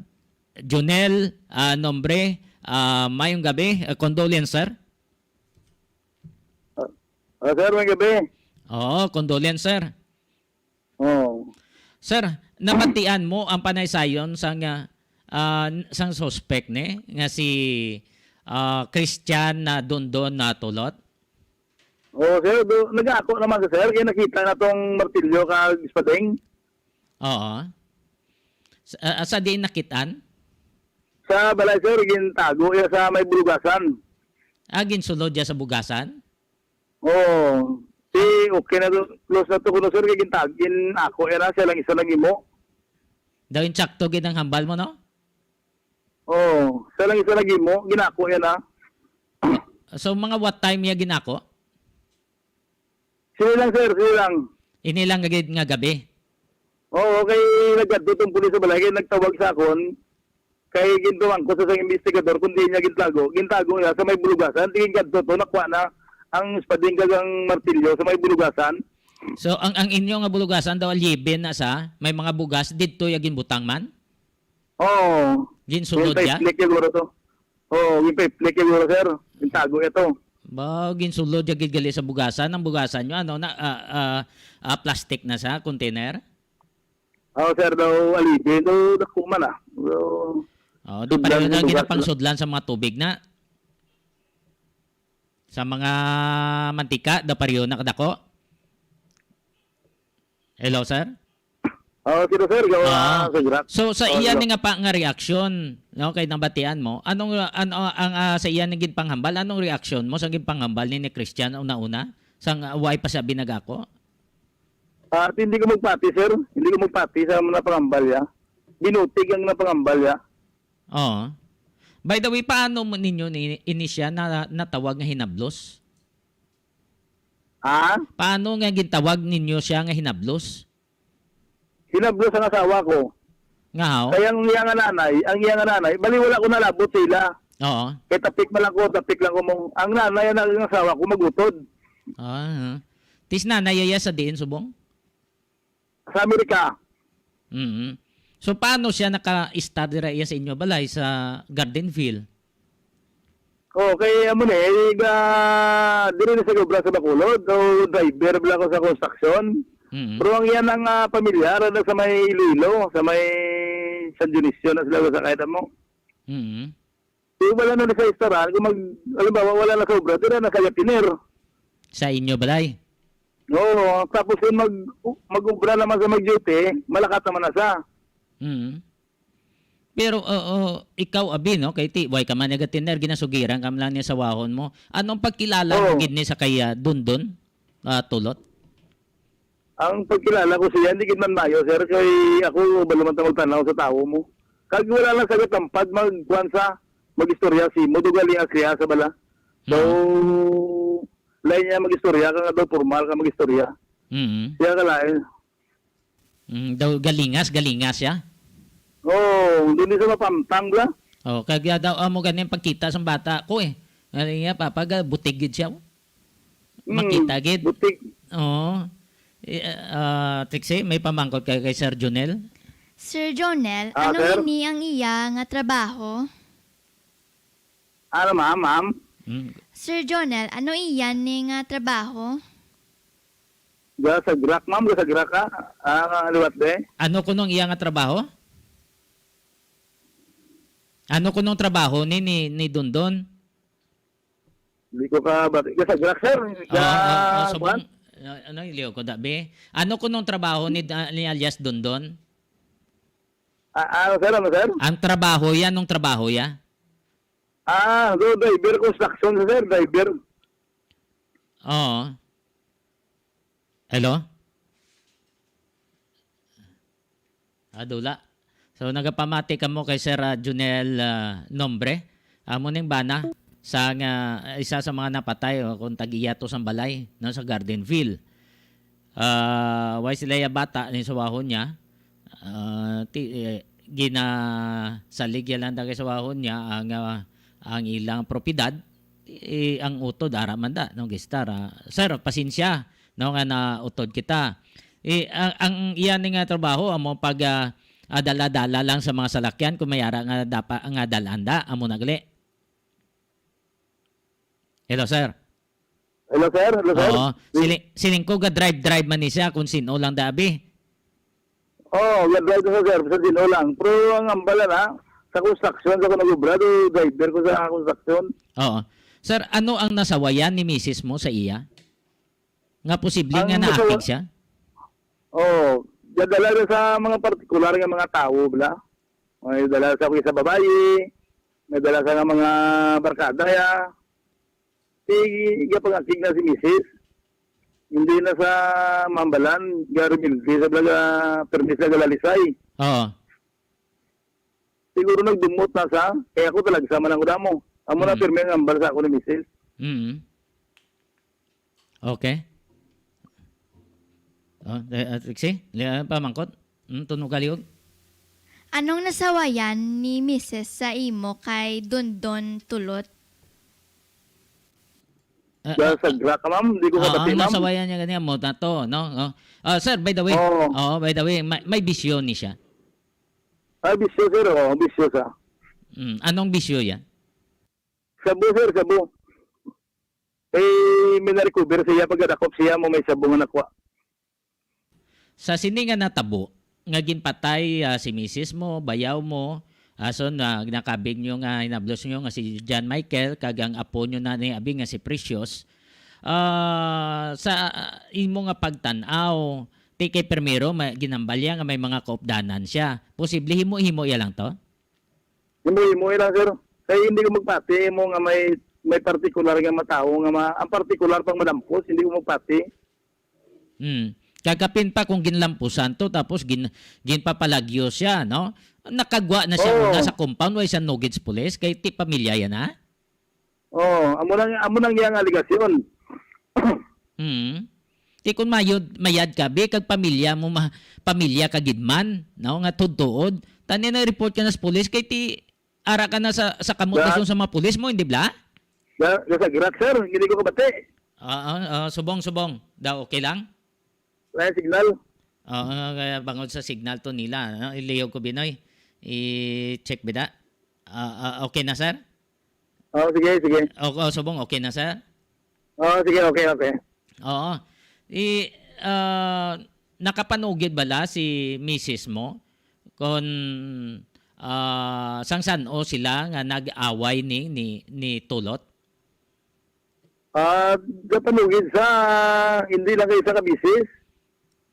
Junel, ah, Nombre, ah, mayong gabi. Ah, condolence, sir. Ah, ah, sir, mayong gabi. Oo, condolence, sir. Oh. Sir, nabatian mo ang panaysayon sang, ah, sang suspect ni nga si, ah, Christian na Dondon na Tulot? Oh, sir, do, nag-ako naman sa sir, kaya nakita na tong martilyo kag espading. Oo. Sa, ah, sa diin nakitaan? Sa balay, sir, gintago iya sa may bulugasan. Ah, ginsulod iya sa bugasan? Oo. Si, okay na to, close na to kuno, sir, kay gintag-, gin-ako, yan na, siya lang isa lang imo. Daw insakto gid ang hambal mo, no? Oo, siya lang isa lang imo, ginako yan, ha. So, mga what time niya ginako? Sila lang, sir, sila lang. Ini lang gid nga gabi? Oo, kay nagkadto tong pulis sa balay, kay nagtawag sa akon, kay gintuman ko sa isang investigador kung diin niya gintago. Gintago niya sa may bulugasan. Tingin kadto to, nakuha na ang espading kag ang martilyo sa may bulugasan. So, ang, ang inyo nga bulugasan daw, alyibe na sa may mga bugas, didto ya ginbutang man? Oo. Ginsulod ya? Ginpa-flick siguro to. Oo, ginpa-flick siguro, sir. Gintago ito. Ba, ginsulod ya gid gali sa bugasan. Ang bugasan nyo, ano na, ah, ah, ah, plastic na sa container? Oo, sir, daw alibi. Daw dako man, ah. Daw Oh, daw sudlan pareho yung na bugas ginapangsudlan sa mga tubig na. Sa mga mantika, daw pareho na kadako. Hello, sir? Oo, sila, sir, gawa Ah. sa Grac. So, sa Oo, iya sila. ni nga pa, nga reaksyon, no, kay nabatian mo, anong, ano, ang, ah, sa iya ni ginpanghambal, anong reaksyon mo sa ginpanghambal ni, ni Christian una-una? Sang, ah, way pa siya binagako? Ah, hindi ko magpati, sir. Hindi ko magpati sa mga pangambal, ya. Binutig ang napangambal, ya. Oo. By the way, paano mo ninyo ni, ini siya na, natawag nga hinablos? Ha? Paano nga gintawag ninyo siya nga hinablos? Hinablos ang asawa ko. Nga, ho? Kaya ang iya nga nanay, ang iya nga nanay, bali wala ko nalabot sa ila. Oo. Kay tapik man lang ko, tapik lang ko mo. Ang nanay, ang asawa ko, magutod. Ah, ha. Tis nanay iya sa diin subong? Sa Amerika. Mm. So, paano siya naka-stay dira iya sa inyo balay sa Gardenville? Oh, kay amo ni, eh, ga, diri na sa obra sa Bacolod, o driver bala ko sa construction. Mm. Pero ang iya nang, ah, pamilyar na sa may Iloilo, sa may San Dionisio na sila sa kahit amo. Mm. Di wala na sa istaran, kung mag, halimbawa, wala na sa obra, dira na sa Gatiner. Sa inyo balay? Oo, tapos yung mag, mag-obra naman sa mag-duty, malakat naman na sa. Mm. Pero, oo, ikaw, abi, no? Kay ti, way ka man nagatiner, ginasugiran ka man lang niya sa wahon mo. Anong pagkilala mo Oo. gid ni sa kay, ah, Dondon? Ah, Tulot? Ang pagkilala ko siya, hindi gid man mayo, sir. Kay ako, balo man ta magtanaw sa tawo mo. Kag wala lang sa gatampad, mag, kuwan sa, mag-istorya si mo, dugali siya sa bala. So, Mm. lain niya mag-istorya, ka nga daw, formal ka mag-istorya. Mm. Siya ka lain. Mm, daw galingas, galingas siya? Oo, hindi sa mapamtang ba? Oh, kag ya daw, amo gani ang pagkita sa bata ko eh. Ano niya, papa, ga-, butig gid siya. Mm, Makita gid. butig. Oo. Eh, ah, Trixie, may pamangkot kayo kay Sir Jonel? Sir Jonel, Ah, ano sir? ini ang iya nga trabaho? Ano, ma'am, ma'am? Mm. Sir Jonel, ano iyan ni nga trabaho? Ga sa Grac, ma'am, ga sa Grac, ah. Ah, liwat, eh. Ano kunong iya nga trabaho? Ano kunong trabaho ni, ni, ni Dondon? Di ko ka, bat-, ga sa Grac, sir. Oo, Ga, oo, oo, so, kuwan? bang, uh, ano, iliw ko, dabi? Ano kunong trabaho ni, ah, ni alias Dondon? Ah, ano, sir? Ano, sir? Ang trabaho ya, anong trabaho ya? Ah, so, driver construction, sir, driver. Oo. Hello? Ah, dula. So, nagapamati kamo kay Sir, ah, Junel, ah, Nombre. Amo ning bana sa nga, isa sa mga napatay, o kung tag-iya to sang balay, no, sa Gardenville. Ah, way sila ya bata ni sa wahon niya. Ah, ti-, eh, ginasalig ya lang dagay sa wahon niya ang, ah, ang ilang propiedad, eh, ang utod, ara man da, no, gistar, ah. Sir, pasensya, no, nga nautod kita. Eh, ang, ang iya ni nga trabaho, amo pag, ah, ah, dala-dala lang sa mga salakyan kung may ara nga dapa-, nga dalan da, amo na gali. Hello, sir. Hello, sir. Hello, sir. Oo. Sili-, siling ko ga drive-drive man ni siya kung sino lang dabi. Oo, ga drive sa, sir, sa sino lang. Pero ang ambala na, sa construction, sa ko nag-obra, do driver ko sa construction. Oo. Sir, ano ang nasawayan ni misis mo sa iya? Nga posible Ang nga nasawa-, naakig siya? Oo. Dadala na sa mga partikular nga mga tawo, bala. May dala sa, sa babayi, may dala sa nga mga barkada, ya. Si, gapangakig na si misis. Hindi na sa mambalan, ga rebelde sa blaga, permi sa galalisay. Oo. Siguro nagdumot na sa, kaya ako talaga sa manang damo. Amo na Mm. pirmi ang ambal sa ako ni misis. Mm. Okay. Oh, eh, ah, Trixie, li-, ah, pamangkot? Mm, tunog kaliog? Anong nasawayan ni misis sa imo kay Dondon Tulot? Ah, Dahil ah, sa gra ka, ma'am, di ko ah, kabati, ah, ma'am. Nasawayan niya ganyan mo na to, no? Oh. Ah, sir, by the way, Oo. Oo, by the way, may, may bisyo ni siya. Ah, bisyo, sir, oh, bisyo sa. Mm, anong bisyo yan? Sabo, sir, sabo. Eh, may na-recover siya, pagkadakop siya, mo may sabo nga nakuha. Sa sini nga natabo, nga ginpatay, ah, si misis mo, bayaw mo, ason, ah, nakabig nyo nga, hinablos nyo nga si John Michael, kag ang apo nyo na ni abi nga si Precious, ah, sa, ah, imo nga pagtan-aw, Ti kay primero, ma-, ginhambal niya nga may mga kaupdanan siya. Posible himo-himo iya lang to? Himo-himo lang, sir. Kay hindi ko magpati mo nga may, may partikular nga matawo nga ma-, ang partikular pang malampos, hindi ko magpati. Hmm. Kagapin pa kung ginlampusan to, tapos gin-, ginpapalagyo siya, no? Nakagwa na siya Oo. una sa compound, way sa Nugid Police, kay ti pamilya yan, ha? Oo, amo lang, amo lang yang aligasyon. Hmm. Ti kung mayod, mayad ka, bi, kag pamilya mo, ma-, pamilya ka gid man, no, nga tuod-tuod. Tani na report ka na sa pulis, kay ti ara ka na sa, sa kamot Sa mismo sa mga pulis mo, hindi bla? Sa, sa Sagrat, sir, hindi ko kabati. Oo, oo, subong, subong. Daw, okay lang? Wala yung signal. Oo, kaya bangod sa signal to nila, no? Ilihog ko, Binoy. I-check bida. Ah, ah, okay na, sir? Oo, sige, sige. O, o, subong, okay na, sir? Oo, sige, okay, okay. Oo. I, ah, nakapanugid bala si misis mo kon, ah, sang san-o sila nga nag-away ni, ni, ni Tulot? Ah, gapanugid sa, hindi lang kay isa ka misis.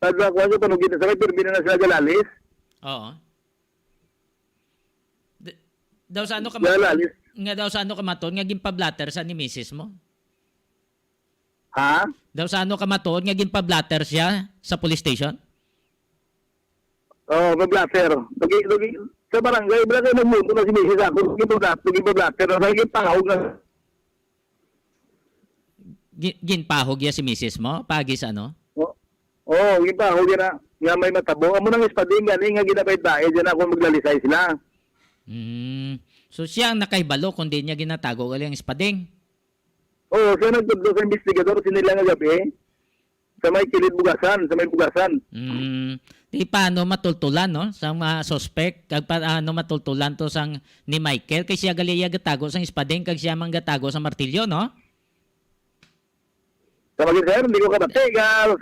Sa kuwan, gapanugid na sa kay pirmi na na sila galalis. Oo. D-, daw sa ano ka Wala, matuod, lis- nga daw sa ano ka matuod nga ginpa-blotter sa ni misis mo? Ha? Daw sa ano ka matuod nga ginpa-blotter siya sa police station? Oh, pa-blotter. Lagi, lagi, sa barangay, wala kayo nagmuto na si misis ako. Lagi pa-blotter, lagi pa-blotter. Lagi pahog na. Gi-, ginpahog ya si misis mo? Pagi sa ano? Oh, oh, ginpahog ya na. Nga may matabo. Amo nang espading gani nga ginabayad-bayad yan ako maglalisay sila. Mm. So, siya ang nakahibalo kung di niya ginatago gali ang espading? Oo, siya nagtudlo sa investigador, sinila nga gabi. Sa may kilid bugasan, sa may bugasan. Mm. Di paano matultulan, no? Sang mga suspect, kag paano matultulan to sang ni Michael? Kay siya gali iya gatago sang espading, kag siya man gatago sa martilyo, no? Sa bagay, sir, hindi ko kabati, ga-,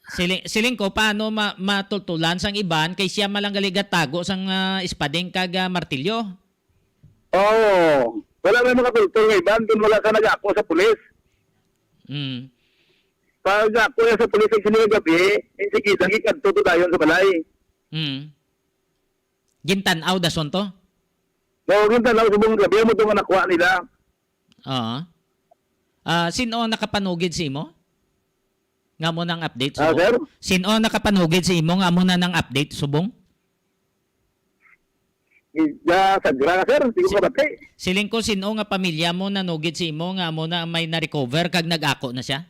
Siling, siling ko, paano ma-, matultulan sang iban kay siya man lang gali gatago sang, ah, espading kag, ah, martilyo? Oo. Wala may makatultol nga iban kung wala sa nag-ako sa pulis. Mm. Pag ako yan sa pulis ang sinigagabi, eh, sige, lagi kadto to dayon sa balay. Mm. Gintan-aw dason to? Oo, gintan-aw subong gabi mo itong anak wa nila. Oo. Ah, sino ang nakapanugid sa imo? Nga mo nang update Ah, subong? Sir? Sino ang nakapanugid sa imo nga mo na nang update subong? Ida sa gra, sir. Hindi ko Si-, kabati. Siling ko, sino nga pamilya mo nanugid sa imo nga mo na may na-recover kag nag-ako na siya?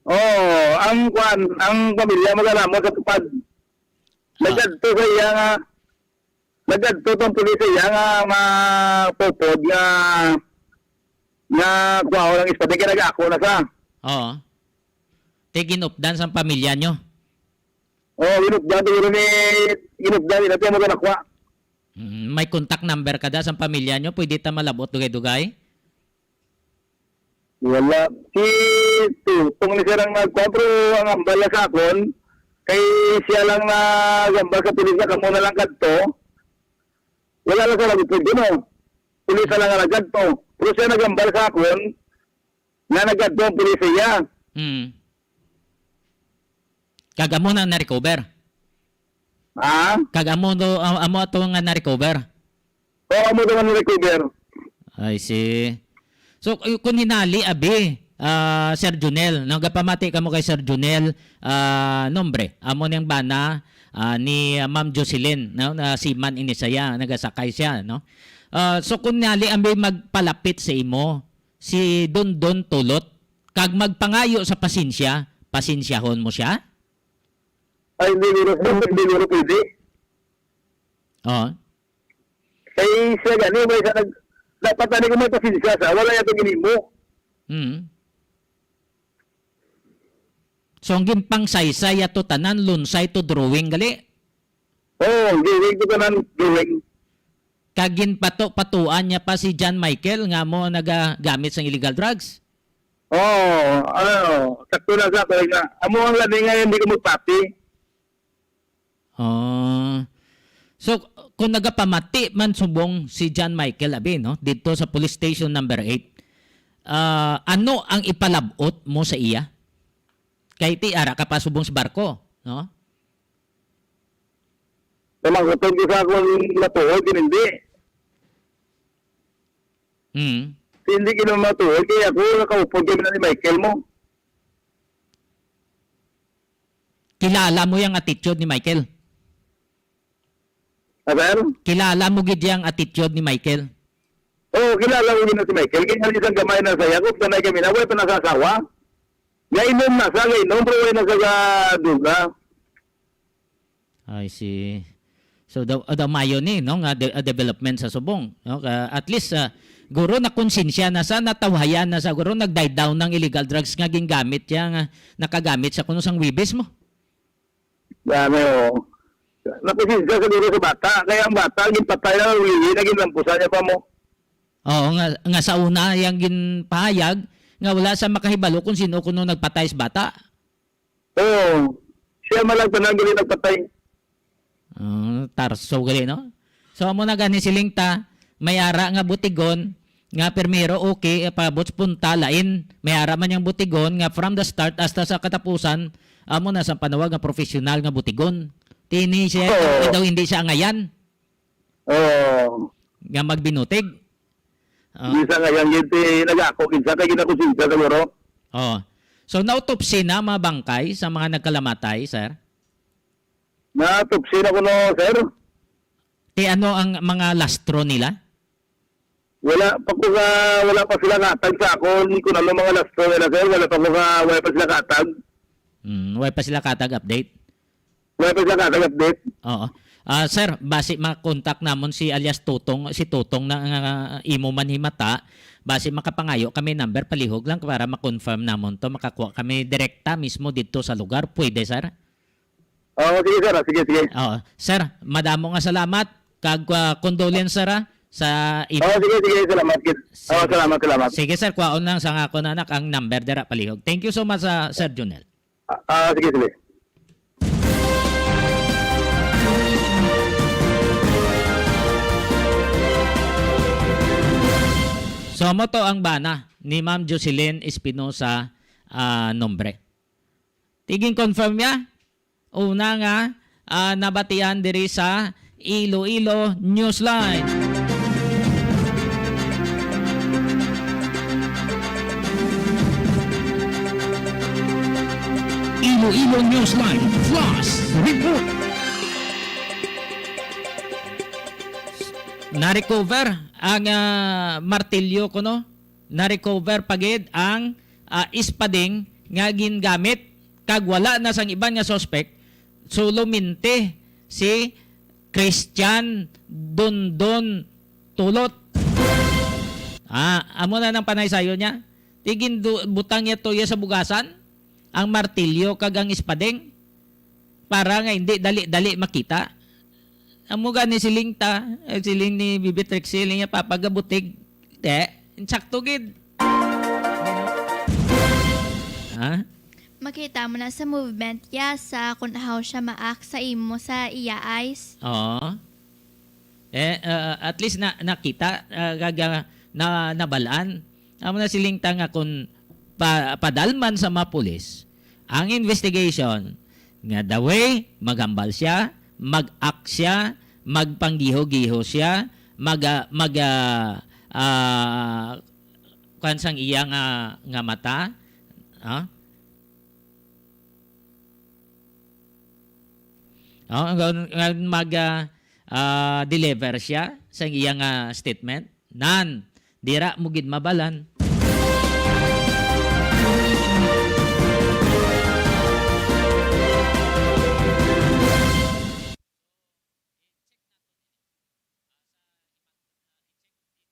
Oo, ang kwan, ang pamilya mo gala mo sa tupad. Ah. Nagkadto sa iya nga, nagkadto tong pulis sa iya nga, nga pupod nga, nga kuha ko lang ispading kaya nag-ako na sa. Oo. Ti ginupdan sang pamilya nyo? Oo, ginupdan, siguro ni, ginupdan nila, ti mo ganakwa. Mm, may contact number ka da sang pamilya nyo? Pwede ta malabot dugay-dugay? Wala. Si Tutong ni sir ang nagkuha, pero ang hambal na sa akon, kay siya lang na gambal sa pulis na kamo na lang kadto. Wala lang sa lagot pwede, no? Pulis na lang ang nagkadto. Pero siya nagambal sa akon, nga nagkadto ang pulis iya. Mm. Kag amo na na-recover? Ha? Kag amo do, am-, amo ato nga na-recover? Oo, amo do nga na-recover. I see. So, y-, kung hinali, abi, ah, Sir Junel, nagapamati ka mo kay Sir Junel, ah, nombre, amo niyang bana, ah, ni, ah, Ma'am Jocelyn, no, na seaman ini siya, nagasakay siya, no? Ah, so, kung hinali, abi, magpalapit sa imo, si Dondon Tulot, kag magpangayo sa pasensya, pasensyahon mo siya? Ay, hindi nila, hindi nila pwede. Oo. Kay siya gani, may sa nag-, dapat na ko may pasensya sa, wala niya itong ginimo. Mm. So, ang ginpangsaysay ato tanan, lunsay to drawing gali? Oo, drawing to tanan, drawing. Kag ginpato-patuan niya pa si John Michael nga mo nagagamit sang illegal drugs? Oo, ano, sakto na sa ako nga. Amo ang labi nga hindi ko magpati. Oh. So, kung nagapamati man subong si John Michael, abi, no, dito sa police station number eight, ah, ano ang ipalabot mo sa iya? Kay ti ara ka pa subong sa barko. no? Pamangkuton ko sa akon matuod, yun hindi. Mm. Hindi ko na matuod, kaya ako nakaupod kami na ni Michael mo. Kilala mo yung attitude ni Michael? Ah, sir? Kilala mo gid yung attitude ni Michael? Oo, kilala ko gid na si Michael. Kaya nga isang gamay na saya, kung sanay kami na, wala pa nakasawa. Gainom na sa, gainom, pero wala na sa duga. I see. So, daw, daw mayo ni, no, nga de-, ah, development sa subong, no? Ka-, at least, ah, guro na konsensya na sa, natawhayan na sa, guro nag-die down ng illegal drugs nga gingamit siya, nga nakagamit sa kuno sang Webes mo. Ano, nakusinsa siguro sa bata. Kaya ang bata, ginpatay na, ulihi na, ginlampusan niya pa mo. Oo, nga, nga sa una, yang ginpahayag, nga wala sa makahibalo kung sino kuno nagpatay sa bata. Oo. Siya man lang tanan gali nagpatay. Ah, tarso gali, no? So, amo na gani siling ta, may ara nga butigon, nga primero, okay, eh, paabot sa punta, lain, may ara man yang butigon nga from the start hasta sa katapusan, amo na sa panawag nga professional nga butigon. Tini siya, Oo. Daw hindi siya angayan Oo. nga magbinutig. Oh. Bisa nga yan, gid, eh, nag-ako, kinsa kay ginakusinta siguro. Oh. So, nautopsi na mga bangkay sa mga nagkalamatay, sir? Natupsi na kuno, sir. Ti ano ang mga lastro nila? Wala pa ko nga, wala pa sila natag sa akon kung ano mga lastro nila, sir. Wala pa ko nga, wala pa sila katag. Mm, wala pa sila katag update? Wala pa sila katag update. Oo. Ah, sir, basi makontak namon si alias Tutong, si Tutong na nga imo man himata, basi makapangayo kami number palihog lang para ma-confirm namon to, makakuha kami direkta mismo didto sa lugar. Pwede, sir? Oo, sige, sir. Sige, sige. Oo. Sir, madamo nga salamat kag, ah, condolence, sir, ah, sa imo. Oo, sige, sige. Salamat, kid. Oo, Sige. salamat, salamat. Sige, sir, kwaon lang sa akon anak ang number dira palihog. Thank you so much, ah, Sir Junel. Ah, ah, sige, sige. So, amo to ang bana ni Ma'am Jocelyn Espinosa, ah, Nombre. Tigin confirm niya? Una nga, ah, nabatian diri sa Iloilo Newsline. Iloilo Newsline Flash Report. Na-recover ang, ah, martilyo kuno. Na-recover pa gid ang, ah, espadeng nga gingamit kag wala na sang iban nga suspect, solamente si Christian Dondon Tulot. Ah, amo na nang panaysayon niya. Tigin du-, butang niya tuya sa bugasan ang martilyo kag ang espadeng para nga hindi dali-dali makita. Amo gani siling ta, eh, siling ni Bibi Trixie, siling niya, "Papa, gabutig." Te, insakto gid. Ha? Makita mo na sa movement ya sa kung how siya ma-act sa imo sa iya eyes. Oo. Eh, uh, at least na, nakita, uh, gaga, na, nabalaan. Amo na siling ta nga kung pa, padalman sa mga pulis ang investigation nga the way maghambal siya, mag-act siya, magpanggiho-giho siya, mag, ah, mag, ah, ah, kuwan sang iya nga, nga mata, ah? Oh, nga, nga mag, ah, ah, deliver siya sa iya nga statement. Nan, dira mo gid mabalan.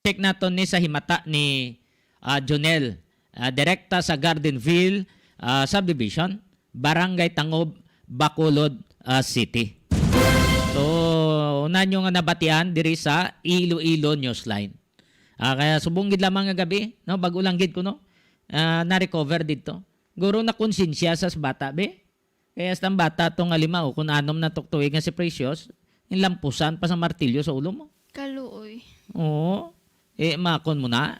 Check naton ni sa himata ni, ah, Jonel, ah, direkta sa Gardenville, ah, Subdivision, Barangay Tangob, Bacolod, ah, City. So, una nyo nga nabatian diri sa Iloilo Newsline. Ah, kaya subong gid lamang nga gabi, no? Bag-o lang gid ko, no? Ah, na-recover didto. Guro na konsensya sa bata, be. Kaya hasta ang bata to nga lima, o kung anom na tuktuig nga si Precious, inlampusan pa sa martilyo sa ulo mo. Kaluoy. Oo. Eh, makon mo na.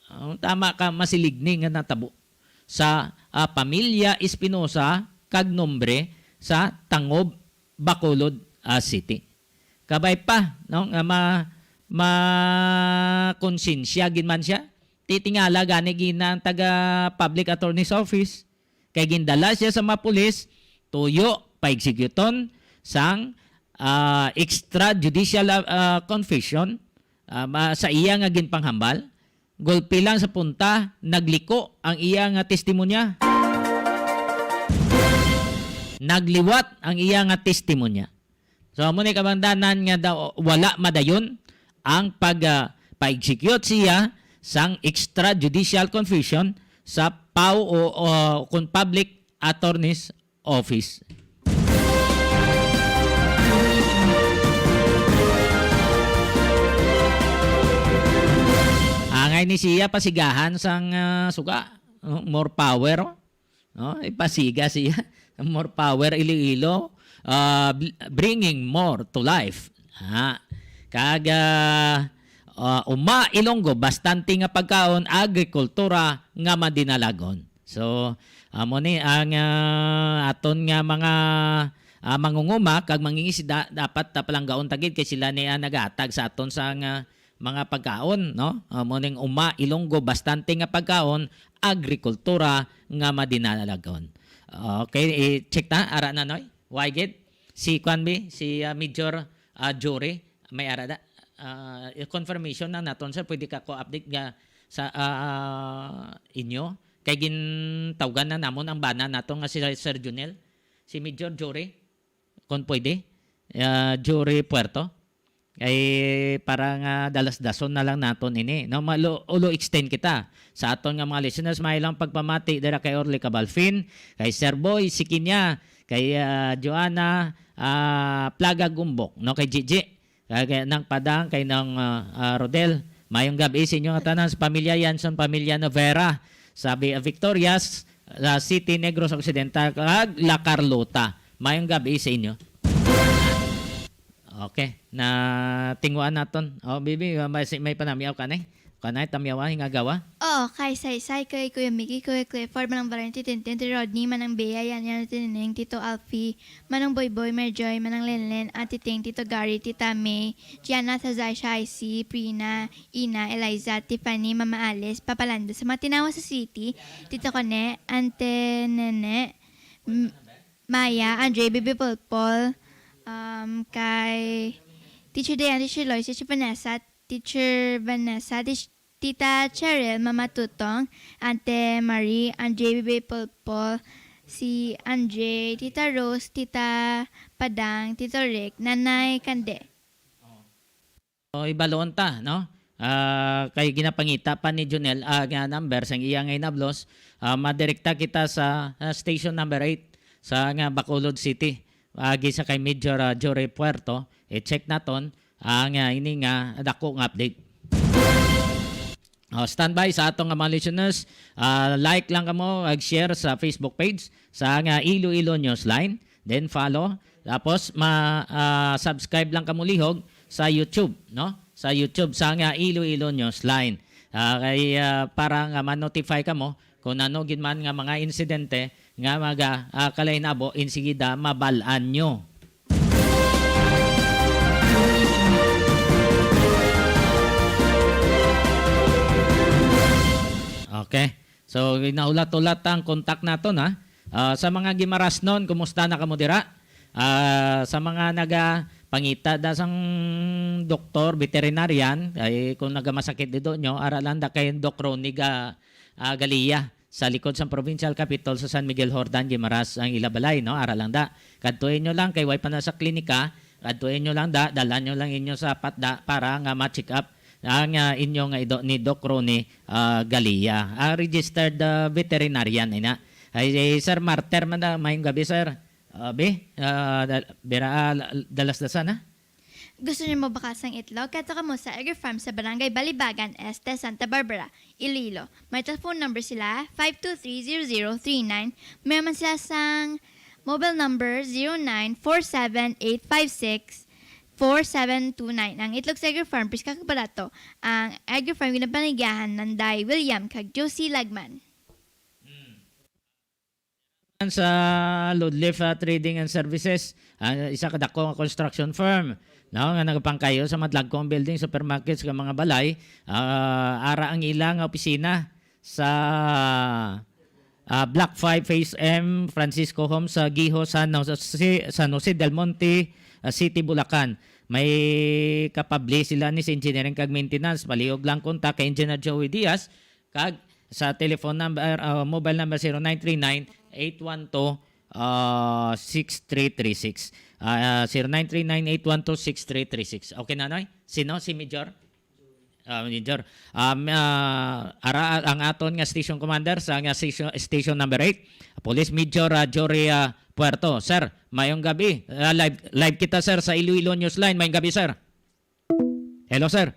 Oh, tama ka, masiligning nga natabo sa, ah, pamilya Espinosa kag nombre sa Tangub, Bacolod, ah, City. Kabay pa, no, nga ma-, makonsensya gid man siya. Titingala gani gina ang taga Public Attorney's Office. Kay gindala siya sa mga pulis, tuyo, paeksekuton sang, ah, extrajudicial, ah, ah, confession, ah, ma-, sa iya nga ginpanghambal. Gulpi lang sa punta, nagliko ang iya nga testimonya. Nagliwat ang iya nga testimonya. So, amo ni kabangdanan nga daw wala madayon ang pag, ah, pa-execute siya sang extrajudicial confession sa PAO o, o kung Public Attorney's Office. Angay ni siya pasigahan sang, ah, suga. Oh, more power, oh. No? Ipasiga siya. More power, Iloilo. Ah, bl-, bringing more to life. Ha? Kag, ah, ah, uma, Ilonggo, bastante nga pagkaon, agrikultura nga madinalagon. So, amo ni ang, ah, aton nga mga, ah, mangunguma kag mangingisda, dapat ta palanggaon ta gid kay sila ni ang nagahatag sa aton sa nga mga pagkaon, no? Amo ning uma, Ilonggo, bastante nga pagkaon, agrikultura nga madinalagon. Okay, i-check ta, ara na, Noy. Why gid? Si kwan bi, si, ah, Major, ah, Jory, may ara da. Ah, confirmation na naton, sir. Pwede ka ko update nga sa, ah, inyo. Kay gintawgan na namon ang bana nato nga si Sir Junel. Si Major Jory, kung pwede. Ah, Jory Puerto. Kay para nga dalas-dason na lang naton ini, no? Malo-, ulo extend kita sa aton nga mga listeners. May lang pagpamati dira kay Orly Cabalfin, kay Sir Boy Sikinya, kay, ah, Joanna, ah, Plaga Gumbok, no? Kay Gigi, kay, kay Nang Padang, kay Nang, ah, ah, Rodel. Mayong gabi sa inyo nga tanan sa pamilya Yanson, pamilya Novera, sabi, ah, Victorias, sa City Negros Occidental, kag La Carlota. Mayong gabi sa inyo. Okay, na tinguan naton. Oh, bibi, may, may panamyaw ka na eh. Kanay, tamyawa, hingagawa. Oh, kay Saysay, kay Kuya Mickey, Kuya Clifford, Manang Valente, Tintin, Tito Rodney, Manang Bea, Yan Yan, Tito Neneng, Tito Alfie, Manang Boy Boy, Mary Joy, Manang Lenlen, Ate Ting, Tito Gary, Tita May, Gianna, Tazay, Shaisi, Prina, Ina, Eliza, Tiffany, Mama Alice, Papa Lando, sa mga tinawa sa city, Tito Kone, Ante Nene, M-, Maya, Andre, Bibi Polpol, um, kay Teacher Dayan, Teacher Lois, Teacher Vanessa, Teacher Vanessa, Teach-, Tita Cheryl, Mama Tutong, Ante Marie, Andre, Bibi Polpol, si Andre, Tita Rose, Tita Padang, Tito Rick, Nanay Kande. So, ibaloon ta, no? Ah, kay ginapangita pa ni Junel, ah, nga number sang iya nga inablos, ah, madirekta kita sa, ah, station number eight sa nga Bacolod City. Agi sa kay Major, ah, Jory Puerto, i-check naton ang, ah, ini nga dako nga update. Oh, standby sa ato nga mga listeners. Ah, like lang kamo, ag share sa Facebook page sa nga Iloilo Newsline. Then follow. Tapos ma, ah, subscribe lang kamo lihog sa YouTube, no? Sa YouTube sa nga Iloilo Newsline. Ah, kay, ah, para nga ma-notify kamo kung ano gid man nga mga insidente nga maga, ah, kalainabo, insigida mabal-an nyo. Okay. So, ginahulat-hulat ang contact naton, ha? Ah, sa mga Guimarasnon, kumusta na kamo dira? Ah, sa mga nagapangita da sang doktor, veterinarian, ay kung nagamasakit dito nyo, ara lang da kay Doc Ronnie Ga-, ah, Galia sa likod sang Provincial Capitol sa San Miguel Jordan, Guimaras ang ila balay, no? Ara lang da. Kadtuin nyo lang kay way pa na sa klinika, kadtuin nyo lang da, dalan nyo lang inyo sa patda para nga ma-check up ang, ah, inyo nga ido ni Doc Ronnie, ah, Galia. Ah, registered, ah, veterinarian ina. Ay, si Sir Marter man da, mayong gabi, sir. Ah, bi, ah, dal-, bira, ah, la-, dalas-dasan, ha? Gusto niyo mabakal sang itlog? Kadto kamo sa Egger Farm sa Barangay Balibagan Este, Santa Barbara, Iloilo. May telephone number sila, five two three zero zero three nine. May man sila sang mobile number, zero nine four seven eight five six four seven two nine. Ang itlog sa Egger Farm, priska kag barato. Ang Egger Farm, ginapanigyahan ni Nanday William kag Josie Lagman. sa Ludlif, ah, Trading and Services, ah, isa ka dako nga construction firm, no, nga nagapangkayo sa madlagkong building, supermarkets, nga mga balay. Ah, ara ang ila nga opisina sa, ah, Block five, Phase M, Francisco Homes, sa Giho, San Jose, San Jose del Monte, ah, City, Bulacan. May kapabli sila ni sa engineering kag maintenance. Palihog lang kontak kay Engineer Joey Diaz kag sa telephone number, ah, mobile number zero nine three nine, eight one two, ah, six three three six. Ah, zero nine three nine, eight one two, six three three six. Okay na, Noy? Sino? Si Major? Ah, Major. Um, ah, ara ang aton nga station commander sa nga station, station number eight, Police Major, ah, Jory, ah, Puerto. Sir, mayong gabi. Ah, live, live kita, sir, sa Iloilo Newsline. Mayong gabi, sir. Hello, sir.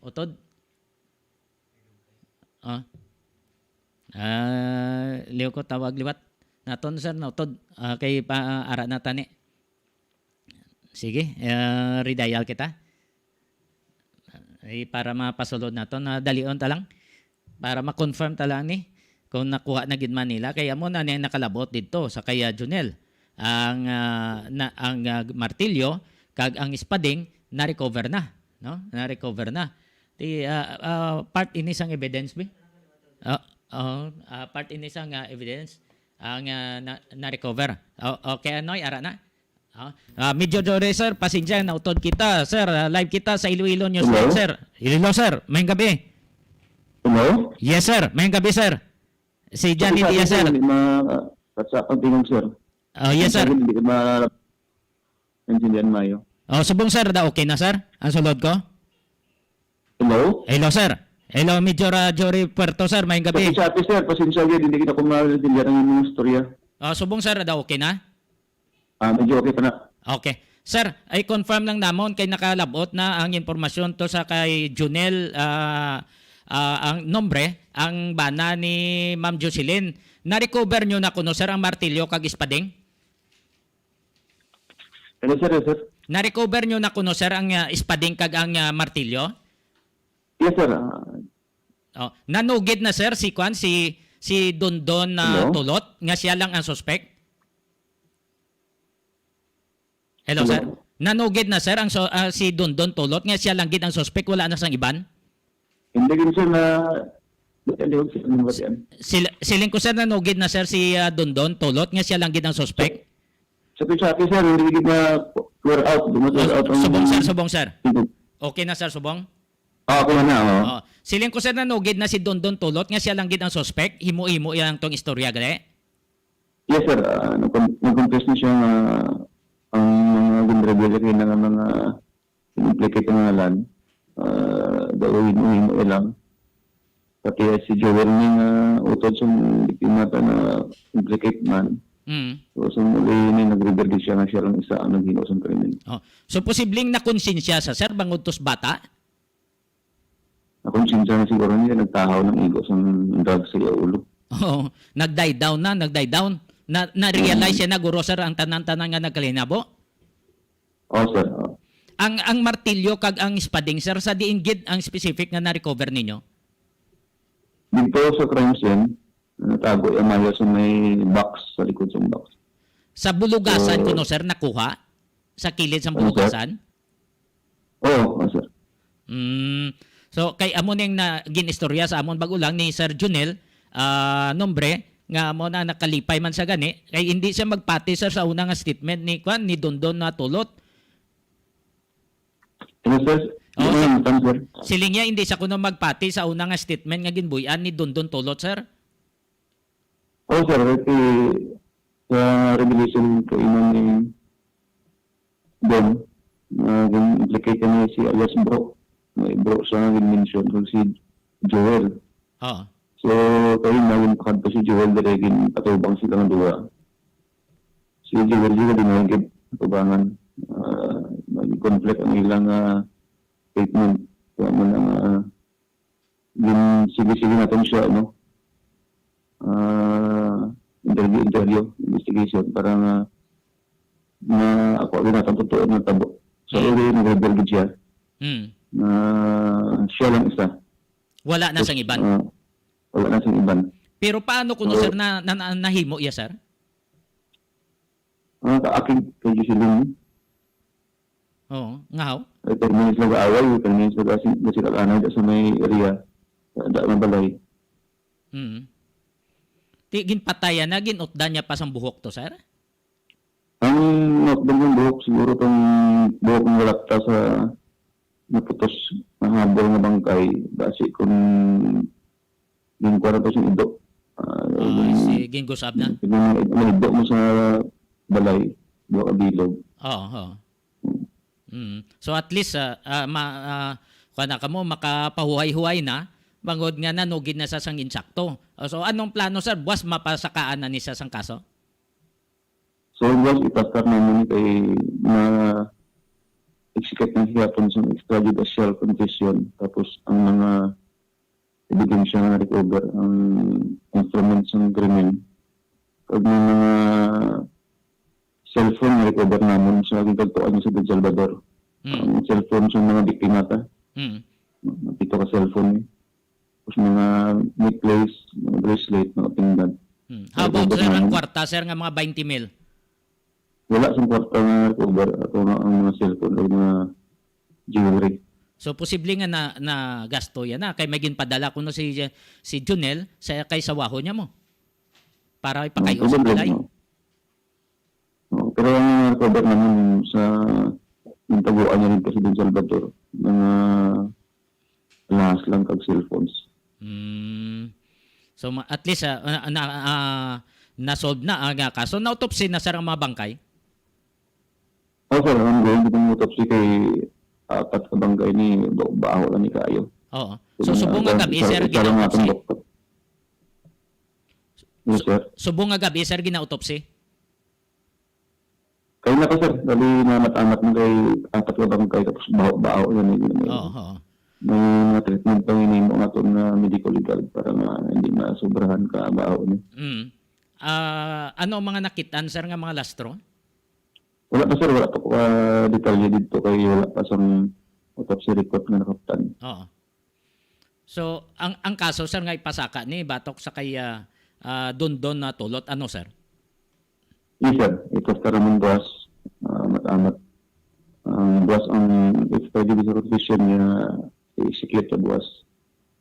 Utod? Ah. Ah, liw ko tawag liwat. Naton, sir, nautod. Ah, kay pa, ara na tani. Sige, ah, redial kita. Eh, para mapasulod naton, na dalion ta lang. Para ma-confirm ta lang ni kung nakuha na gid man nila. Kay amo na ni ang nakalabot didto sa kay, ah, Junel. Ang, ah, na, ang, ah, martilyo kag ang espading na-recover na, no? Na-recover na. Ti, ah, ah, part ini sang evidence, bi? Ah, oh, ah, part ini sang, ah, evidence ang, ah, na, na-recover. O-, okay, Noy, ara na. Ah, ah, Major Jory, sir, pasensya, nautod kita, sir. Ah, live kita sa Iloilo News Hello? Live, sir. Hello, sir. Mayong gabi. Hello? Yes, sir. Mayong gabi, sir. Si Johnny Sa Diaz, sir. Hindi ma-, sa, sa pagtingog, sir. Oh, yes, sir. Hindi ma-, naintindihan mayo. Oh, subong, sir, da okay na, sir? Ang sulod ko? Hello? Hello, sir. Hello, Major, ah, Jory Puerto, sir. Mayong gabi. Pasensya, sir. Pasensya, sir. Hindi kita ko maintindihan ang inyong istorya. Ah, subong, sir, da okay na? Ah, medyo okay pa na. Okay. Sir, ay confirm lang namon kay nakalabot na ang impormasyon to sa kay Junel, ah, ah, ang nombre, ang bana ni Ma'am Jocelyn. Na-recover nyo na kuno, sir, ang martilyo kag espading? Hello, sir. Yes, sir. Na-recover nyo na kuno, sir, ang, ah, espading kag ang, ah, martilyo? Yes, sir. Ah, Oh, nanugid na, sir, si kwan, si, si Dondon, ah, Hello? Tulot, nga siya lang ang suspect? Hello, Hello? Sir. Nanugid na, sir, ang so-, ah, si Dondon Tulot, nga siya lang gid ang suspect, wala na sang iban? Hindi gid, sir, na, hindi gid, sir, na mabatian. Sil-, siling ko, sir, nanugid na, sir, si, ah, Dondon Tulot, nga siya lang gid ang suspect? Sa Pichati, sir, hindi gid na clear out, di mo clear Oh, out ang subong, sir, subong, sir. Hindi. Okay na, sir, subong? Ah, okay na, oh. Oh, siling ko, sir, nanugid na si Dondon Tulot nga siya lang gid ang suspect. Himo-himo yang tong istorya, gali? Yes, sir. Ah, nag-, nag-confess na siya nga ang mga ginrebelde kay na nga mga implicate nga ngalan, ah, daw himo-himo lang. Pati si Joel ni nga utod sa biktima ta na implicate man. Mm. So, sa muli ni, nag-reveal gid siya nga siya lang isa ang naghimo sa krimen. Oh. So, posibleng nakonsensya sa, sir, bangod tos bata? Nakonsensya na siguro niya, nagtahaw ng igo sa drug sa iya ulo. Oo. Nag-die down na, nag-die down. Na, na-realize Mm. siya na, guro, sir, ang tanan-tanan nga nagkalinabo? Oh, sir. Oh. Ang, ang martilyo kag ang espading, sir, sa diin gid ang specific nga na-recover ninyo? Dito sa crime scene, natago yung mayo sa may box, sa likod sa box. Sa bulugasan So, kuno, sir, nakuha? Sa kilid sa Ano, sir? bulugasan? Oo, oo, sir. Mm. So, kay amo ning na, gin-istorya sa amon bag-o lang ni Sir Junel, ah, Nombre, nga amo na nakalipay man sa gani, kay hindi siya magpati, sir, sa una nga statement ni, kwan, ni Dondon na Tulot. Ano, sir? Oo, Ano sir. ang tan, sir? Siling niya, hindi siya kuno magpati sa una nga statement nga ginbuy-an ni Dondon Tulot, sir? Oo, sir. Kasi sa revelation ko, imo ni Don, na gin-implicate niya si alias Bro. May Bro siya nga gin-mention kung si Joel. Oo. So, kayo na yung pakadto si Joel, dere gin-atubang sila nga duha. Si Joel, Joel, di na gid atubangan. Ah, may conflict ang ilang, ah, statement. Kaya mo na nga, ah, gin-, sige-sige natin siya, no? Ah, interview, interview, investigation, para nga ma-, ako, gid natin totoo nga tabo. So, Mm. already nag-reveal gid siya Mm. na siya lang isa. Wala na Tapos, sang iban? ah, wala na sang iban. Pero paano kuno, Oo. sir, na, na, na, nahimo iya, sir? Ah, sa akin, kay Jocelyn. Oo, nga haw? Ay, kay minsan nag-aaway, kay minsan nag-asing, nag-asing anay sa may area, sa da-, may balay. Mm. Ti, ginpatayan na, ginutdan niya pa sang buhok to, sir? Ang nautdan kong buhok, siguro tong buhok nga lapta sa naputos, nahabol nga bangkay, basi kung ginkuha na to sa ido. Ah, Ah, gin-, si gingusab na. Gin-, nalido mo sa balay, duha ka bilog. Oo, oo. Mm. So, at least, ah, ah, ma-, ah, kuha na kamo, makapahuway-huway na, bangod nga nanugid na sa sang insakto. Ah, so, anong plano, sir? Buwas mapasakaan na ni sa sang kaso? So, buwas ipastar naman kay na-execute na gihapon sa extrajudicial confession. Tapos, ang mga ebidensya nga recover, ang instruments ng krimen, kag may mga cellphone nga recover namon sa gintagtuan niya sa Don Salvador. Mm. Ang cellphone sa mga biktima ta. Mm. Mga pito ka cellphone, eh. Tapos mga necklace, mga bracelet, mga pinggan. Mm. How about, Recover sir, ang namon. kwarta, sir, nga mga twenty mil? Wala sang kwarta nga recover, ato na ang mga cellphone o mga jewelry. So, posible nga na, na gasto yan na. Kay may ginpadala kuno si, si Junel sa, kay sawaho niya mo. Para ipakayo sa Ang problema. balay. Oo, pero ang recover naman sa, yung taguan niya rin pa si Don Salvador, mga alahas lang kag cellphones. Mm. So, ma-, at least, ah, na, na, ah, na-solve na ang, ah, kaso. Na-autopsy na, sir, ang mga bangkay? Oh, sir, ang going ko pong autopsy kay apat ka bangkay ni ba-, baho lang ni kayo. Oo. So, Kung, subong ah, nga gabi, isa, sir, isa lang nga gina-autopsy? Atong doktor. Yes, Su-, sir. Subong nga gabi, sir, gina-autopsy? Kay na ka, sir. Dali na amat-amat mo kay apat ka bangkay, tapos baho-baho yan, eh, yun, eh. Oo, oo. May mga treatment pa yun, eh, mga to na medico-legal para nga hindi masobrahan ka baho, eh. Mm. Ah, ano ang mga nakitaan, sir, nga mga lastro? Wala pa, sir. Wala pa ko, ah, detalye dito kay wala pa sang autopsy report nga nakaptan. Oo. So, ang, ang kaso, sir, nga ipasaka ni batok sa kay, ah, ah, Dondon na Tulot, ano, sir? Yes, sir. Ipastar naman buwas, ah, amat-amat. Ang buwas ang extrajudicial confession niya i-execute sa buwas.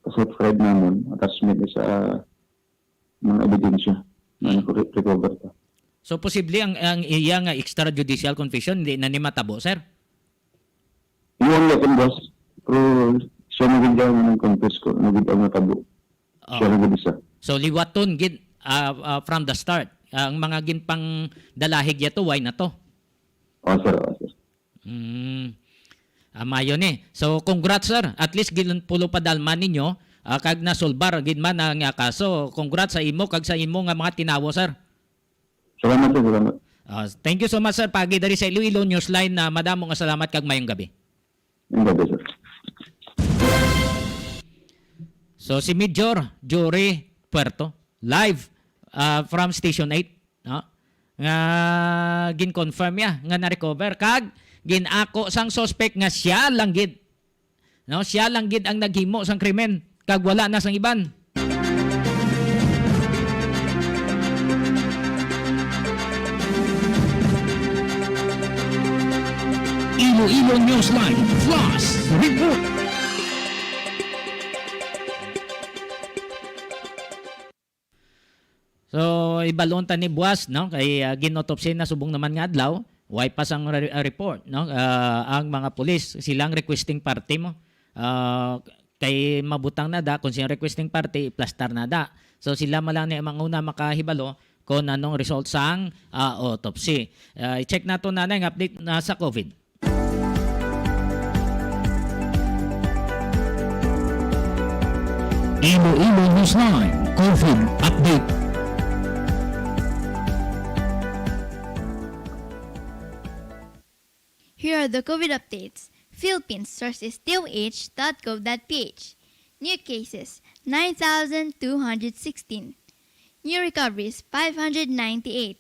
Kasi fried naman, attachment sa mga ebidensya na Hmm. nako-, recover pa. So, posible ang, ang iya nga extrajudicial confession, hindi na ni matabo, sir? Iwan niya kung boss, pero siya na gid ang nag-confess ko, na gid ang natabo. Oh. Siya na gid isa. So, liwaton gid, ah, ah, from the start. Ah, ang mga ginpangdalahig yato, why na to? Oh, sir, oh, sir. Mm. Ah, mayo ni. So, congrats, sir. At least, ginpulo padalman ninyo, ah, kag nasulbar gid man ang, ah, kaso. Congrats sa imo kag sa imo nga mga tinawo, sir. Salamat, sir. Salamat. Ah, thank you so much, sir. Paagi diri sa Iloilo Newsline, na madamo nga salamat kag mayong gabi. Mayong gabi, sir. So, si Major Jory Puerto, live, ah, from Station eight, no? Nga gin-confirm niya nga na-recover kag gin-ako sang suspect nga siya lang gid, no? Siya lang gid ang naghimo sang krimen kag wala na sang iban. Iloilo Newsline Flash Report. So, ibalon ta ni buwas, no? Kay, ah, gin-autopsy na subong naman nga adlaw, way pa sang re-, ah, report, no? Ah, ang mga pulis, silang requesting party mo. Ah, kay mabutang na da, kung sino requesting party, iplastar na da. So, sila man lang ni ang mga una makahibalo kung anong result sang, ah, autopsy. Ah, i-check nato na ang update na sa COVID. Iloilo Newsline COVID Update. Here are the COVID updates. Philippines, source is D O H dot gov dot P H. New cases, nine thousand two hundred sixteen. New recoveries, five hundred ninety-eight.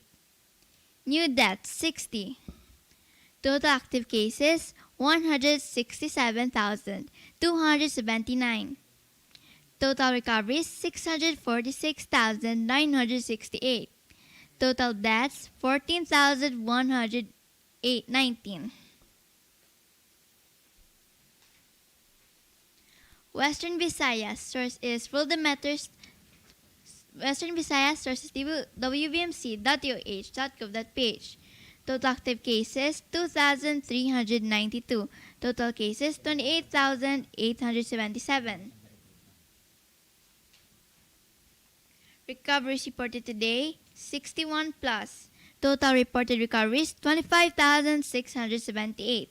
New deaths, sixty. Total active cases, one hundred sixty-seven thousand two hundred seventy-nine. Total recoveries, six hundred forty-six thousand nine hundred sixty-eight. Total deaths, fourteen thousand one hundred nineteen. Western Visayas, source is World Matters. Western Visayas, source is W- W V M C dot U H dot gov dot P H. Total active cases, two thousand three hundred ninety-two. Total cases, twenty-eight thousand eight hundred seventy-seven. Recoveries reported today, sixty-one plus. Total reported recoveries, twenty-five thousand six hundred seventy-eight.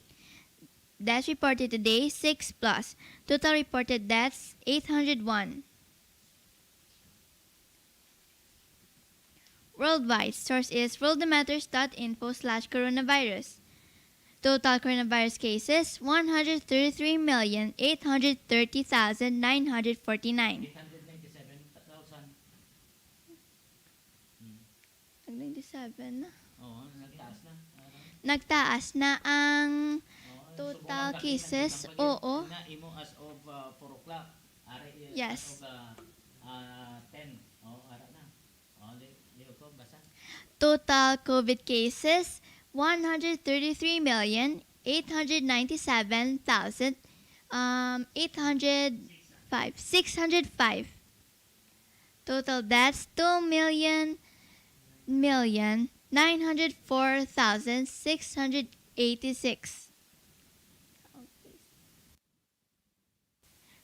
Deaths reported today, six plus. Total reported deaths, eight hundred one. Worldwide, source is world matters dot info slash coronavirus. Total coronavirus cases, one hundred thirty-three million eight hundred thirty thousand nine hundred forty-nine. Eight hundred ninety-seven thousand. Hmm. Nag ninety-seven na. Oo, nagtaas na. Ano? Nagtaas na ang Oo, total subukan ka, cases. Tingnan, oo. Tingnan, imo as of, uh, four o'clock. Ari, yes, as of, uh, uh, ten. Oo, ara na. Oh, li-, liog ko, basa. Total COVID cases, one hundred thirty-three million eight hundred ninety-seven thousand, um, eight hundred five, six hundred five. Total deaths, two million, million, nine hundred four thousand six hundred eighty-six.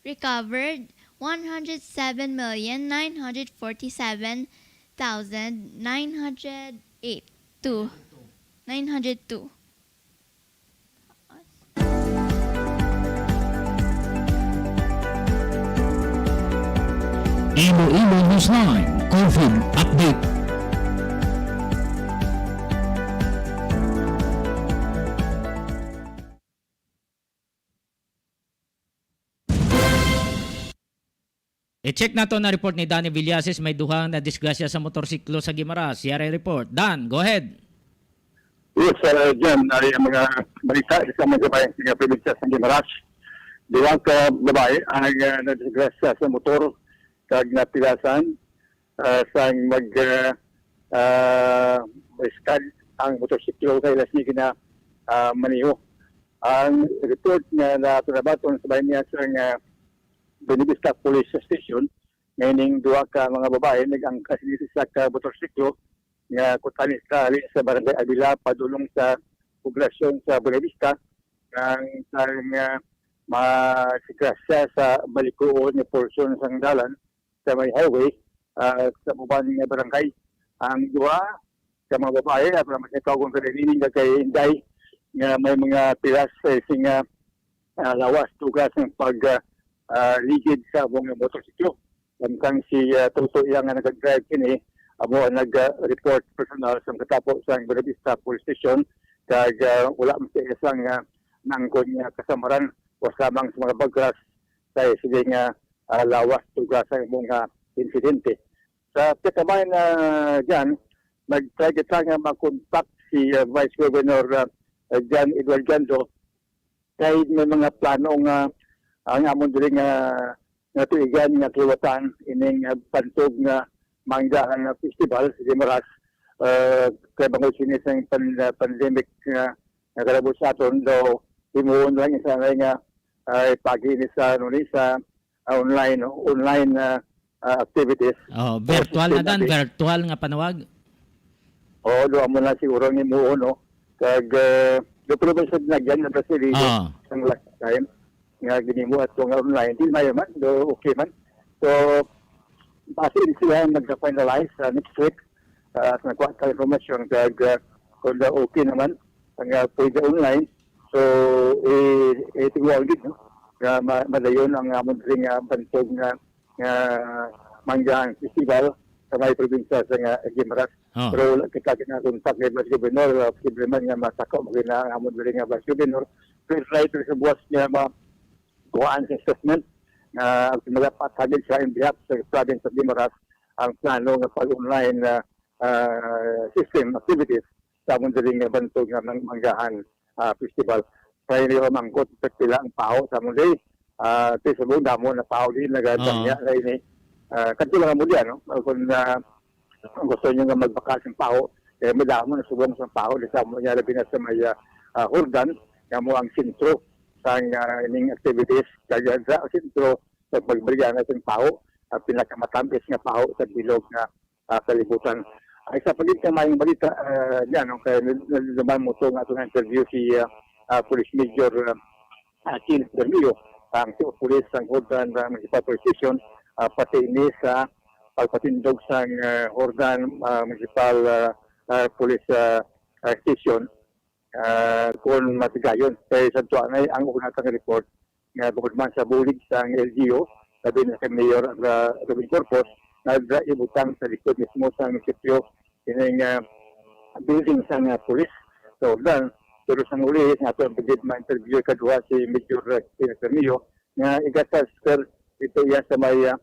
Recovered, one hundred seven million nine hundred forty-seven thousand nine hundred eight. Two. Nine hundred two. Iloilo Newsline, COVID update. I-check nato na report ni Danny Villasis, may duha na disgrasya sa motorsiklo sa Guimaras. Yari report. Dan, go ahead. Yes, uh, Jan, ari ang mga balita sa mga babae sa probinsya sa Guimaras. Duha ka babae ang, uh, nadisgrasya sa motor kag napilasan, uh, sang mag, uh, uh, iskad ang motorsiklo kay ila sini gina, uh, maniho. Ang report nga nato nabaton sa bahin niya sang, uh, Buenavista Police Station, nga ining duha ka mga babae nag-angkas dito sa ka motorsiklo nga kuntani sa ali sa Barangay Avila padulong sa poblasyon sa Buenavista, nang sang, ah, madisgrasya sa balikuon nga porsyon sang dalan sa may highway, ah, sa uban nga barangay. Ang duha ka mga babae, ah, para mas ikaw kung kanining kay Inday, nga may mga pilas sa ising, ah, ah, lawas, tugas ng pag, ah, ah, ligid sa among motorsiklo. Samtang si, ah, Toto iya nga nag-drive kini, amo ang nag-report personal sa katapo sa Buenavista Police Station, kag, ah, wala man siya isang, ah, nangkon nga kasamaran, was lamang sa mga bagras sa sige nga, ah, lawas tugas ang mga insidente. Sa pagkamayan na dyan, nag-try kita nga makontak si, ah, Vice Governor, ah, John Edward Gando, kay may mga plano nga ang amon diri nga, nga tuigan nga kaliwatan ining, ah, bantog nga manggahan nga festival sa Guimaras, ah, kay bangod sini sa pan-, ah, pandemic nga nagalabot sa aton, daw himuon lang isa na nga, ah, pagi ni sa, ano ni, sa, ah, online, online, ah, ah, activities. Oh, virtual na dan, virtual nga panawag. Oo, do amo na siguro ang himuon, no? Kag, eh, do pwede ba sa dinagyan nga Brasileño, ah, ang last time nga ginimo ato nga online, di na man, do okay man. So, basi sila nag-finalize sa next week, ah, sa nakuha ka informasyon, kag, ah, kung da okay naman, ang, ah, pwede online. So, eh, eh, tingwag gid, no? Nga ma-, madayon ang amon diri nga bantog nga nga Manggahan Festival sa may probinsya sa nga Guimaras. Oh. Pero wala kita ginakontak kay Vice Governor, uh, posible man nga masako mo gina ang amon diri nga Vice Governor. Pero try to sa buwas niya ma-, kuhaan sa assessment nga magpatagid sa in behalf sa province of Guimaras ang plano nga pag-online na, uh, system activities sa amon diri nga bantog nga Mang-, Manggahan, ah, Festival. Kaya nila mangkot sa pila ang paho sa amon diri. Ah, ti subong damo na tao din Oo. nagaganya na ini. Ah, kadto lang mo diyan, no? Kung, ah, kung gusto niyo nga magbakal sa paho, eh, madamo na subong sa paho, di sa mo niya, labi na sa may, ah, ah, Jordan, nga mo ang sentro sang, ah, ining activities. Kaya sa sentro, sa pagbaligya na sa paho, ang pinakamatamis nga paho sa bilog nga, ah, kalibutan. Ay, sa pagkita mayong balita, ah, niya, no, kay nil-, nil-, naman mo to nga atong interview si, ah, ah, Police Major, ah, ah, Chil Bermeo, ang Chief of Police sang Jordan, ah, Municipal Police Station, ah, pati ini sa pagpatindog sang, ah, Jordan, ah, Municipal, ah, ah, Police, ah, ah, Station, ah, kung matigayon. Kay sa tuwa na ang una kang report nga bukod man sa bulig sang L G U, labi na kay Mayor Ra-, Robin Corpus, nag-ibutang sa likod mismo sa munisipyo ining, ah, building sang, ah, pulis sa Jordan. Pero sa uli, nga ato ang pagid ma-interview kaduha si Major, ah, Tina Bermeo, nga igatas, sir, ito iya sa may, ah,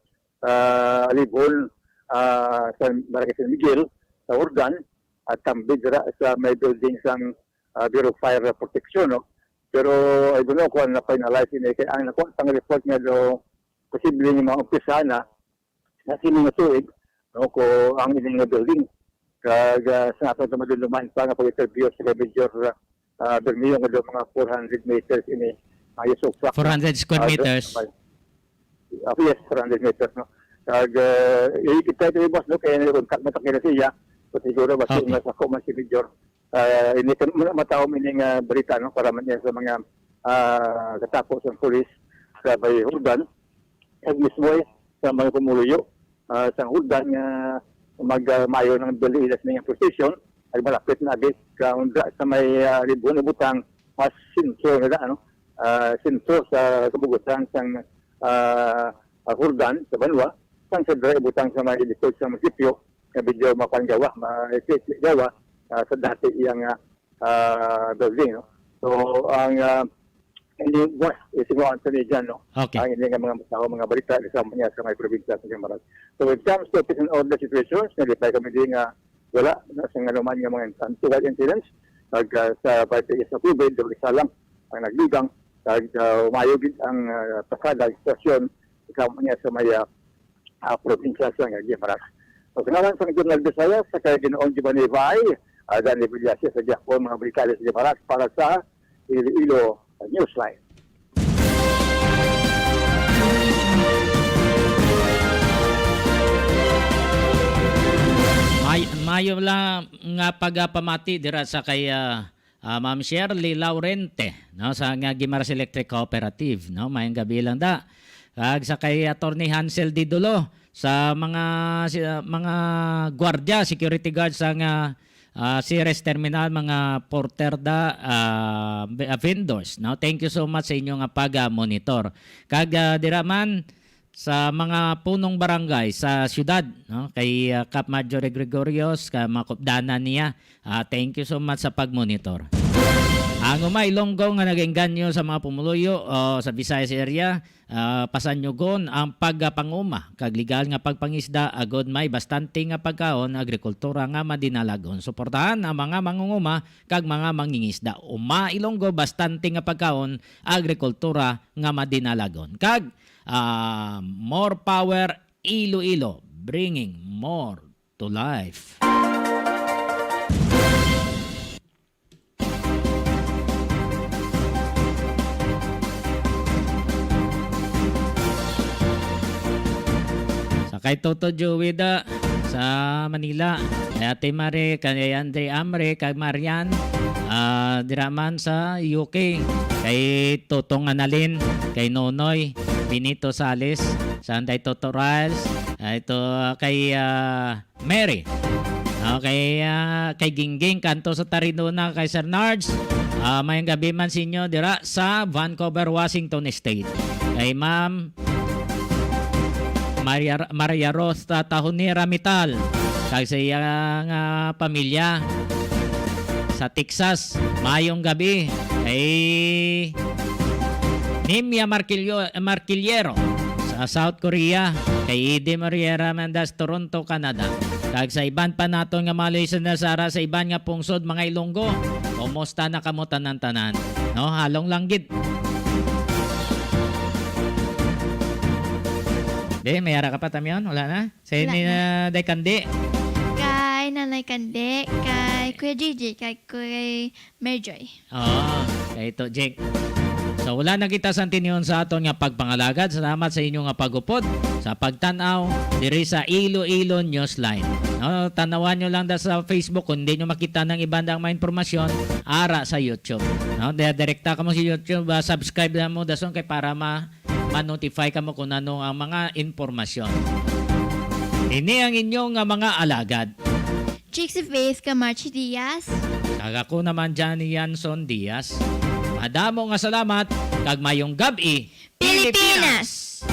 ah, Libon, ah, sa Barangay San Miguel, sa Jordan, at tambid dira sa may building sang, ah, Bureau of Fire Protection, no? Pero, I don't know kung na-finalize ini. Kaya ang nakuha pang report nga do, posible nga maumpisa na, na sini nga tuig, no, ko ang ini nga building. Kag, ah, sa aton sa maduluman pa nga pag-interview sa Major, ah, Bermeo nga do mga four hundred meters ini. Ayo so, Four hundred square ah, meters. Ako, yes, four hundred meters, no? Kag, ah, ikita ito yung boss, no? Kaya na yung contact mo, takila siya. So, siguro, basta Opo. mas ako man si Major. Ah, ini kan-, ma-, mataom ini nga balita, no? Para man yan sa mga, ah, katapo sa pulis sa Bay Jordan. Kag mismo, eh, sa mga pumuluyo, ah, sa Jordan nga mag, ah, mayo ng Belilas na yung position, ay malapit na agad ka undra sa may, ah, Libon Butang, mas sentro na, ano? Ah, sentro sa kabugutan sang, ah, ah, Jordan, sa banwa, sang sa dira ibutang sa may likod sa munisipyo, nga medyo mapanggawa, ma-, gawa, ah, sa dati iyang, ah, ah, building, no? So, ang, ah, hindi, was, isimuan sa media, no? Okay. Ang hindi nga mga masawa, mga balita, sa mga sa may probinsya sa Guimaras. So, when it comes to peace and order situations, nalipay kami din nga wala na sa nga naman nga mga untoward incidents, pag, ah, sa parte sa COVID, daw isa lang ang nagdugang, kag, ah, umayo gid ang, ah, pasada, sitwasyon, sa mga sa may, ah, ah, probinsya sa Guimaras. So, sa ngalan sa Regional Visayas, sa kay Ginoong Giovanni Vay, ah, Danny Villasia sa Japon, mga Brigada sa Guimaras para sa Iloilo Newsline. May, mayo lang nga pagpamati dira sa kay, ah, ah, Ma'am Shirley Laurente, no, sa nga Guimaras Electric Cooperative, no, mayong gabi lang da. Kag sa kay Attorney Hansel Didulo, sa mga, si, ah, mga gwardiya, security guard sa nga, ah, Ceres Terminal, mga porter da, ah, ve-, ah, vendors, no. Thank you so much sa inyo nga pag, ah, monitor. Kag, ah, dira man, sa mga punong barangay sa siyudad, no? Kay, ah, Cap Marjorie Gregorios, ka mga kupdanan niya. Ah, thank you so much sa pag-monitor. Ang Uma Ilonggo nga nag-engganyo sa mga pumuluyo o sa Visayas area, ah, pasanyugon ang pagpanguma kag legal nga pagpangisda agod may bastante nga pagkaon, agrikultura nga madinalagon. Suportahan ang mga mangunguma kag mga mangingisda. Uma Ilonggo, bastante nga pagkaon, agrikultura nga madinalagon. Kag Ah, more power, Iloilo, bringing more to life. Sa kay Toto Joey da, sa Manila, kay Ate Mare, kay Andre Amre, kay Marian, ah, dira man sa U K, kay Totong Analin, kay Nonoy, Benito Sales, sa Anday Toto Riles, ah, ito, ah, kay, ah, Mary. Okay, ah, kay Gingging, kanto sa Tarinona, kay Sir Nards. Ah, mayong gabi man sa inyo dira sa Vancouver, Washington State. Kay Ma'am Maria, Maria Rose, ah, Tahonera Mital, kag sa iya nga pamilya sa Texas. Mayong gabi kay Nimia Marquillo-, Marquillero sa South Korea, kay Eddie Moriera Mendas, Toronto, Canada. Kag sa iban pa naton nga mga listeners ara sa iban nga pungsod, mga Ilonggo, kumusta na kamo tanan-tanan? No, halong lang gid. Di, may ara ka pa, Tamyon? Wala na? Sa Wala ni na. na, Day Kandi? Kay Nanay Kandi, kay Kuya Gigi, kay Kuya Merjoy. Oo, kay ito, Jake. So, wala na kita sa tinihon sa aton nga pagpangalagad. Salamat sa inyo nga pagupod, sa pagtan-aw diri sa Iloilo Newsline. No, tanawan nyo lang da sa Facebook kung hindi nyo makita ng iba nga mga impormasyon, ara sa YouTube. No, di- direkta kamo sa YouTube, ah, subscribe lang mo dason kay para ma ma-notify kamo kung ano ang mga impormasyon. Ini ang inyong nga mga alagad. Chicks of Faith, Kamachi Diaz. Kag ako naman, Johnny Yanson Diaz. Madamo nga salamat, kag mayong gab-i, Pilipinas!